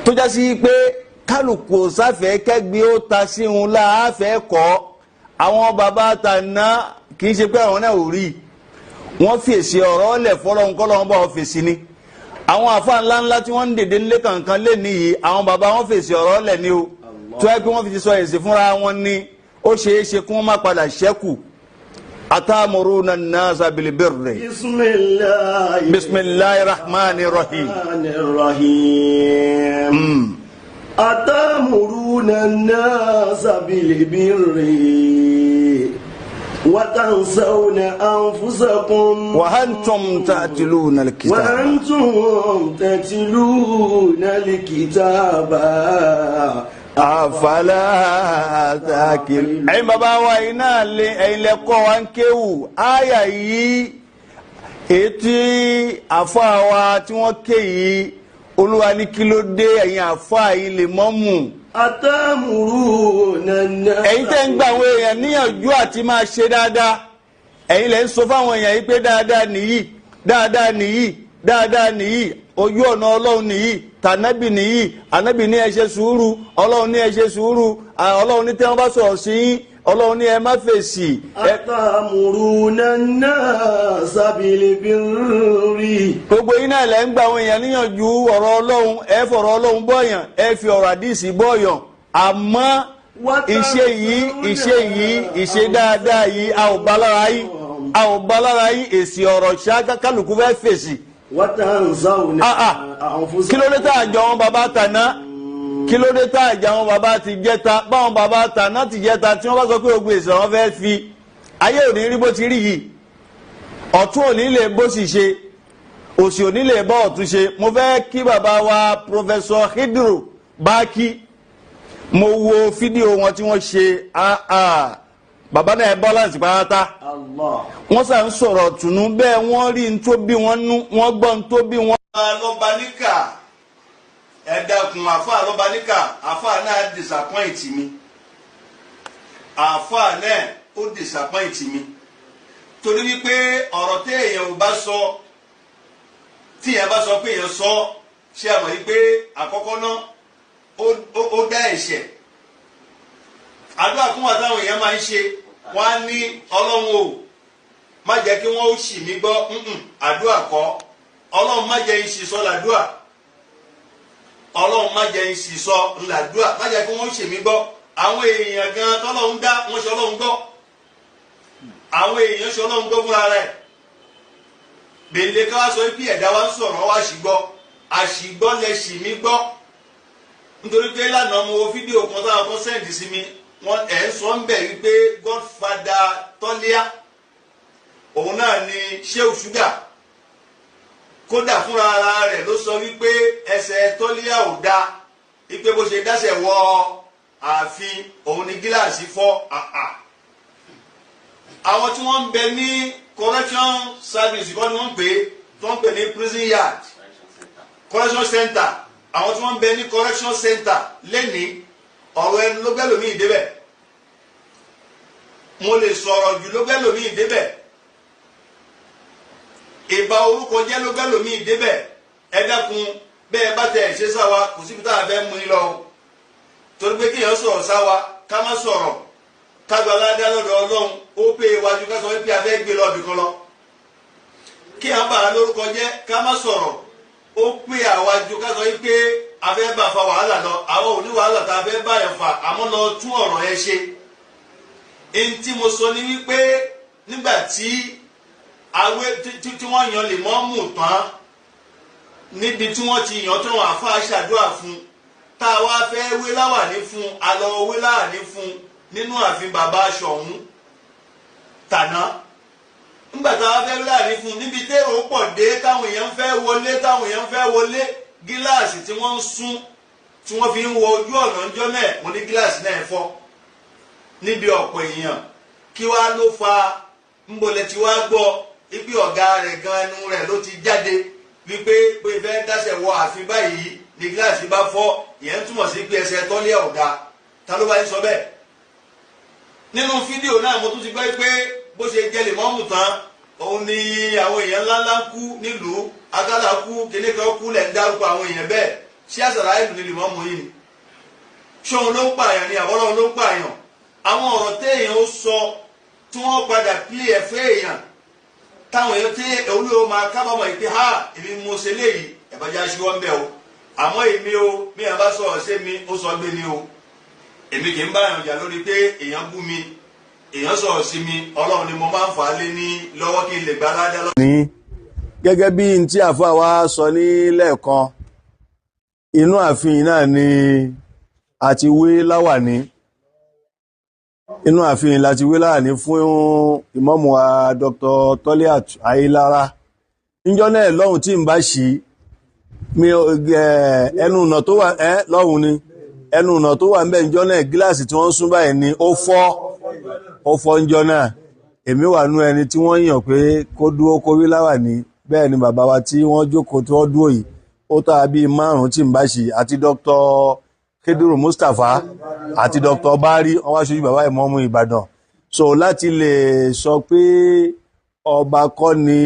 Tó jásí pé kálukú sáfẹ́ kẹ́gbẹ́ ó ta sí òun láàfẹ́ kọ́. Àwọn bàbá tàná kì í ṣe pé àwọn náà ò rí i, wọ́n fèsì ọ̀rọ̀ lẹ̀ fọlọ́hún kọ́lọ́hún bá wọn fèsì ni. Àwọn àfa ńláńlá tí wọ́n ń dèdè ńlé kankan lé nìyí, àwọn bàbá wọn fèsì ọ̀rọ̀ lẹ̀ ni o. Tó yẹ pé wọ́n fi sọ èsì fúnra wọn ni, ó ṣeé ṣe kí wọ́n má padà ṣẹ́kù. Atamuruna an-nasa bil birri. Bismillahir rahmanir rahim. Atamuruna an-nasa bil birri wa tansawna anfusakum wa antum ta'tiluna al-kitaba. Wa antum ta'tiluna al-kitaba. Àfàlà àtàkìlì. Ẹ̀yin bàbá wa iná lé ẹ̀yin lẹ́kọ́ wa ń kéwù. Àyà yìí ètí àfa wa tí wọ́n ké yìí, Olúwa ní kí ló dé ẹ̀yin àfa yìí lè mọ́ mú. Atamuruna an-nasa. Ẹ̀yin tẹ́ ń gba àwọn èèyàn níyànjú àti máa ṣe dáadáa. Ẹ̀yin lẹ́ ń sọ fáwọn èèyàn yìí pé dáadáa nìyí, dáadáa nìyí, dáadáa nìyí, ojú ọ̀nà Ọlọ́run nìyí, tànábì nìyí, ànábì ní ẹ ṣe sùúrù, Ọlọ́run ní ẹ ṣe sùúrù, Ọlọ́run ní tẹ́ wọ́n bá sọ̀rọ̀ sí yín, Ọlọ́run ní ẹ má fèsì. Atamuruna an-nasa bil birri. Gbogbo yín náà lẹ́ ń gba àwọn èèyàn níyànjú ọ̀rọ̀ Ọlọ́run, ẹ fọ̀rọ̀ Ọlọ́run bọ̀yàn, ẹ fi ọ̀rọ̀ àdìsí bọ̀yàn. Àmọ́ iṣẹ́ yìí, iṣẹ́ yìí, ìṣe dáadáa yìí, a ò bá lára yín, a ò bá lára yín, èsì ọ̀rọ̀ ṣá kálukú fẹ́ fèsì. Kí ló dé tá a jọ wọn bàbá tàná? Kí ló dé tá a jọ wọn bàbá ti jẹta? Báwọn bàbá tàná ti jẹta tí wọ́n bá sọ pé ogun èsì àwọn fẹ́ fi ayé òní rí bó ti rí yìí, ọ̀tún òní lè bó sì ṣe, òsì òní lè bá ọ̀tún ṣe. Mo fẹ́ kí bàbá wa Professor Hidru Baki, mo wo fídíò wọn tí wọ́n ṣe, bàbá náà balance pátá. Wọ́n sà ń sọ̀rọ̀ tùnú bẹ́ẹ̀, wọ́n rí n tó bí wọ́n nú, wọ́n gbọ́ n tó bí wọ́n. Lọ́ba níkà, ẹ dákun, àfáà lọ́ba níkà, àfáà náà disappoint mi, àfáà náà ó disappoint mi, torí wípé ọ̀rọ̀ tí èèyàn ò bá sọ, tí èèyàn bá sọ pé èèyàn sọ, ṣé àmọ̀ yìí pé àkọ́kọ́ náà ó dá ẹ̀ṣẹ̀. Àdúrà kún wa táwọn èèyàn máa ń ṣe, wọ́n á ní Ọlọ́run o má jẹ́ kí wọ́n ó ṣì mí gbọ́. Àdúrà kọ́, Ọlọ́run má jẹ́ ń ṣì sọ làdúrà, Ọlọ́run má jẹ́ ń ṣì sọ làdúrà, má jẹ́ kí wọ́n ó ṣì mí gbọ́. Àwọn èèyàn gan tọ́lọ́run dá, wọ́n ṣe Ọlọ́run gbọ́, àwọn èèyàn ṣe Ọlọ́run gbọ́ fúnra rẹ̀. Bèlè ká wá sọ pé ẹ̀dá wa ń sọ̀rọ̀ wá ṣìgbọ́, àṣìgbọ́ lẹ ṣì mí gbọ́. Nítorí pé lánàá mo wo fídíò kan táwọn kan sẹ́ǹdì sí mi, wọ́n ẹ̀ ń sọ ń bẹ̀ wípé Godfather Tọ́líà òun náà ni Shehu Sugar. Kódà fúnra ara rẹ̀ ló sọ wípé ẹsẹ̀ Tọ́líà ò dáa, wípé bó ṣe dáṣẹ̀ wọ ààfin òun ni gíláàsì fọ́. Àwọn tí wọ́n ń bẹ ní correction service kọ́ ni wọ́n ń pè é, tí wọ́n ń pè ní prison yard, correction center. Àwọn tí wọ́n ń bẹ ní correction center lẹ́ni, ọ̀rọ̀ ẹnu ló gbẹ́lòmíì débẹ̀, mo lè sọ̀rọ̀ jù ló gbẹ́lòmíì débẹ̀, ìbá orúkọ jẹ́ ló gbẹ́lòmíì débẹ̀. Ẹ dákun, bẹ́ẹ̀ bá tẹ̀ ṣe sáwa, kò síbi tá a fẹ́ mú yín lọ o. Torí pé kéèyàn sọ̀rọ̀ sáwa, ká má sọ̀rọ̀, ká gba aládá lọ́dọ̀ Ọlọ́run, ó pé iwájú ká sọ wípé a fẹ́ gbé lọ ibì kan lọ. Kéèyàn bà á lórúkọ jẹ́, ká má sọ̀rọ̀, ó pé àwájú ká sọ wípé a fẹ́ bá fa wàhálà lọ. Àwọn ò ní wàhálà tá a fẹ́ bá yẹn fà, àmọ́ lọ tún ọ̀rọ̀ yẹn ṣe. Ẹni tí mo sọ ni wípé nígbà tí awé tí wọ́n yan lè mọ́ mú tán níbi tí wọ́n ti yàn tó wọn àfa ṣàdúrà fún, tá a wá fẹ́ wé láwàní fún, a lọ wé láwàní fún nínú ààfin bàbá Ṣọ̀ún tàná. Nígbà tá a wá fẹ́ wé láwàní fún níbi tẹ́rọ pọ̀ dé, táwọn èèyàn fẹ́ wọlé, táwọn èèyàn fẹ́ wọlé, gíláàsì tí wọ́n ń sún tí wọ́n fi ń wọ ojú ọ̀nà ńjọ́ náà, mo ní gíláàsì náà fọ́ níbi ọ̀pọ̀ èèyàn. Kí wá ló fa ńbọlẹ̀ tí wá gbọ́ ibi ọ̀gá rẹ̀ gan ẹnu rẹ̀ ló ti jáde wípé pé fẹ́ dáṣẹ̀ wọ ààfin báyìí ní gíláàsì bá fọ́. Ìyẹn túmọ̀ sí pé ẹsẹ̀ tọ́lé ọ̀gá. Ta ló bá yín sọ bẹ́ẹ̀? Nínú fídíò náà mo tún ti gbọ́ pé bó ṣe jẹ lèmọ́mù tán, òun ni àwọn èèyàn ńláńlá kú nílùú akálà kú, kíní kan kú, lẹ̀ ń dárúkọ àwọn èèyàn bẹ́ẹ̀. Ṣé àṣàlá ìlú ni lèmọ́mù yìí ni? Ṣóun ló ń pààyàn ni àbọ́lọ́run ló ń pààyàn? Àwọn ọ̀rọ̀ téèyàn ó sọ tí wọ́n padà pílé ẹ̀fẹ́ èèyàn, táwọn èèyàn tí olúwo máa kábàámọ̀ yìí pé ha, èmi mo ṣe léyìí, ẹ̀bàjá ṣíwọ́ ń bẹ̀ o. Àmọ́ èmi o, bí èèyàn bá sọ̀rọ̀ sí mi, ó sọ gbé mi o. Èmi kì í bá èèyàn jà lórí pé èèyàn bú mi, èèyàn sọ̀rọ̀ sí mi. Ọlọ́run ni mo máa ń fà á lé ní lọ́wọ́ kí n lè gbá ládá lọ́wọ́. Ní gẹ́gẹ́ bí n tí àfáà wa sọ ní lẹ́ẹ̀kan, inú ààfin náà ni a ti wé láwàní, inú ààfin la ti wé láwàní fún ìmáàmù wa Dr. Toliat Ayélára níjọ́ náà lọ́hùn. Tí n bá ṣí mi, ẹnu ọ̀nà tó wà lọ́hùn ni, ẹnu ọ̀nà tó wà ńbẹ̀ níjọ́ náà, gíláàsì tí wọ́n ń sún báyìí ni ó fọ́, ó fọ́ níjọ́ náà. Èmi wà nú ẹni tí wọ́n yàn pé kó dúró kó wí láwàní. Bẹ́ẹ̀ ni bàbá wa tí wọ́n jókòó, tí wọ́n dúró yìí, ó tó bíi márùn-ún tí ń bá ṣì, àti Dr. Keduru Mustapha àti Dr. Bari, wọ́n wá ṣojú bàbá ìmọ̀ọ́mù Ìbàdàn. So láti lè sọ pé ọba kọ́ ni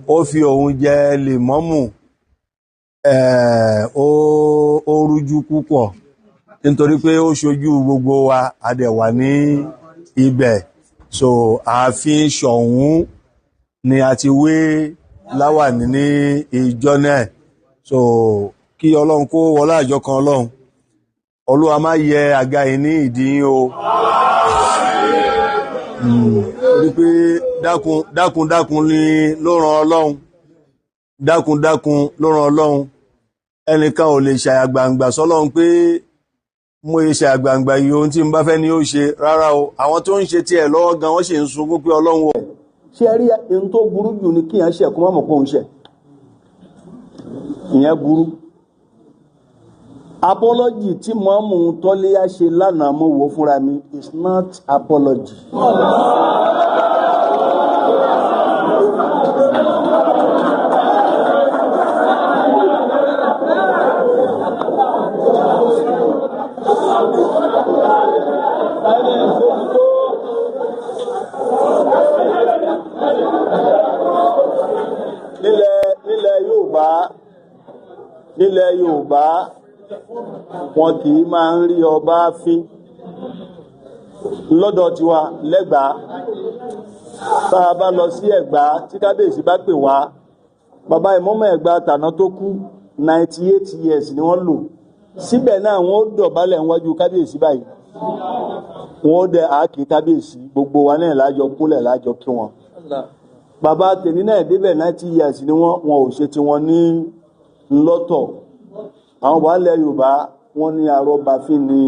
ó fi òun jẹ lèmọ́mù, ó rújú púpọ̀, nítorí pé ó ṣojú gbogbo wa, a dẹ̀ wà ní ibẹ̀. So ààfin Ṣọ̀ún ni a ti wé láwàní ní ìjọ náà. So kí Ọlọ́run kó wọlé àjọ kan, Ọlọ́run Olúwa má yẹ àga yìí ní ìdí yín o, torí pé dákun dákun dákun ni ló ran Ọlọ́run, dákun dákun ló ran Ọlọ́run. Ẹnìkan ò lè ṣàyàgbàǹgbà sọ́lọ́run pé mo ṣe ṣàyàgbàǹgbà yìí, ohun tí n bá fẹ́ ni ó ṣe. Rárá o, àwọn tó ń ṣe tiẹ̀ lọ́wọ́ gan, wọ́n sì ń sunkún pé Ọlọ́run o. Ṣé ẹ rí ohun tó burú jù ni kíyàn ṣẹ̀ kó má mọ̀ pé òun ṣẹ̀, ìyẹn burú. Apology tí mọ́mù Tọ́léyà ṣe lánàá, mo wò fúnra mi, is not apology. Nílẹ̀ Yorùbá, nílẹ̀ Yorùbá, wọn kì í máa ń rí ọba fín lọ́dọ̀ tiwa lẹ́gbàá. Tá a bá lọ sí Ẹ̀gbá, tí kábíyèsí bá pè wá, bàbá ìmọ̀mọ́ Ẹ̀gbá tàná tó kú, 98 years ni wọ́n lò. Síbẹ̀ náà, wọ́n ó dọ̀bálẹ̀ níwájú kábíyèsí báyìí, wọ́n ó dẹ àákì kábíyèsí. Gbogbo wa náà lájọ kúnlẹ̀, lájọ kí wọn. Bàbá tèmi náà débẹ̀, 90 years ni wọ́n. Wọn ò ṣe tiwọn ní lọ́tọ̀. Àwọn bàbá ilẹ̀ Yorùbá, wọ́n ní arọ́bàfín ni.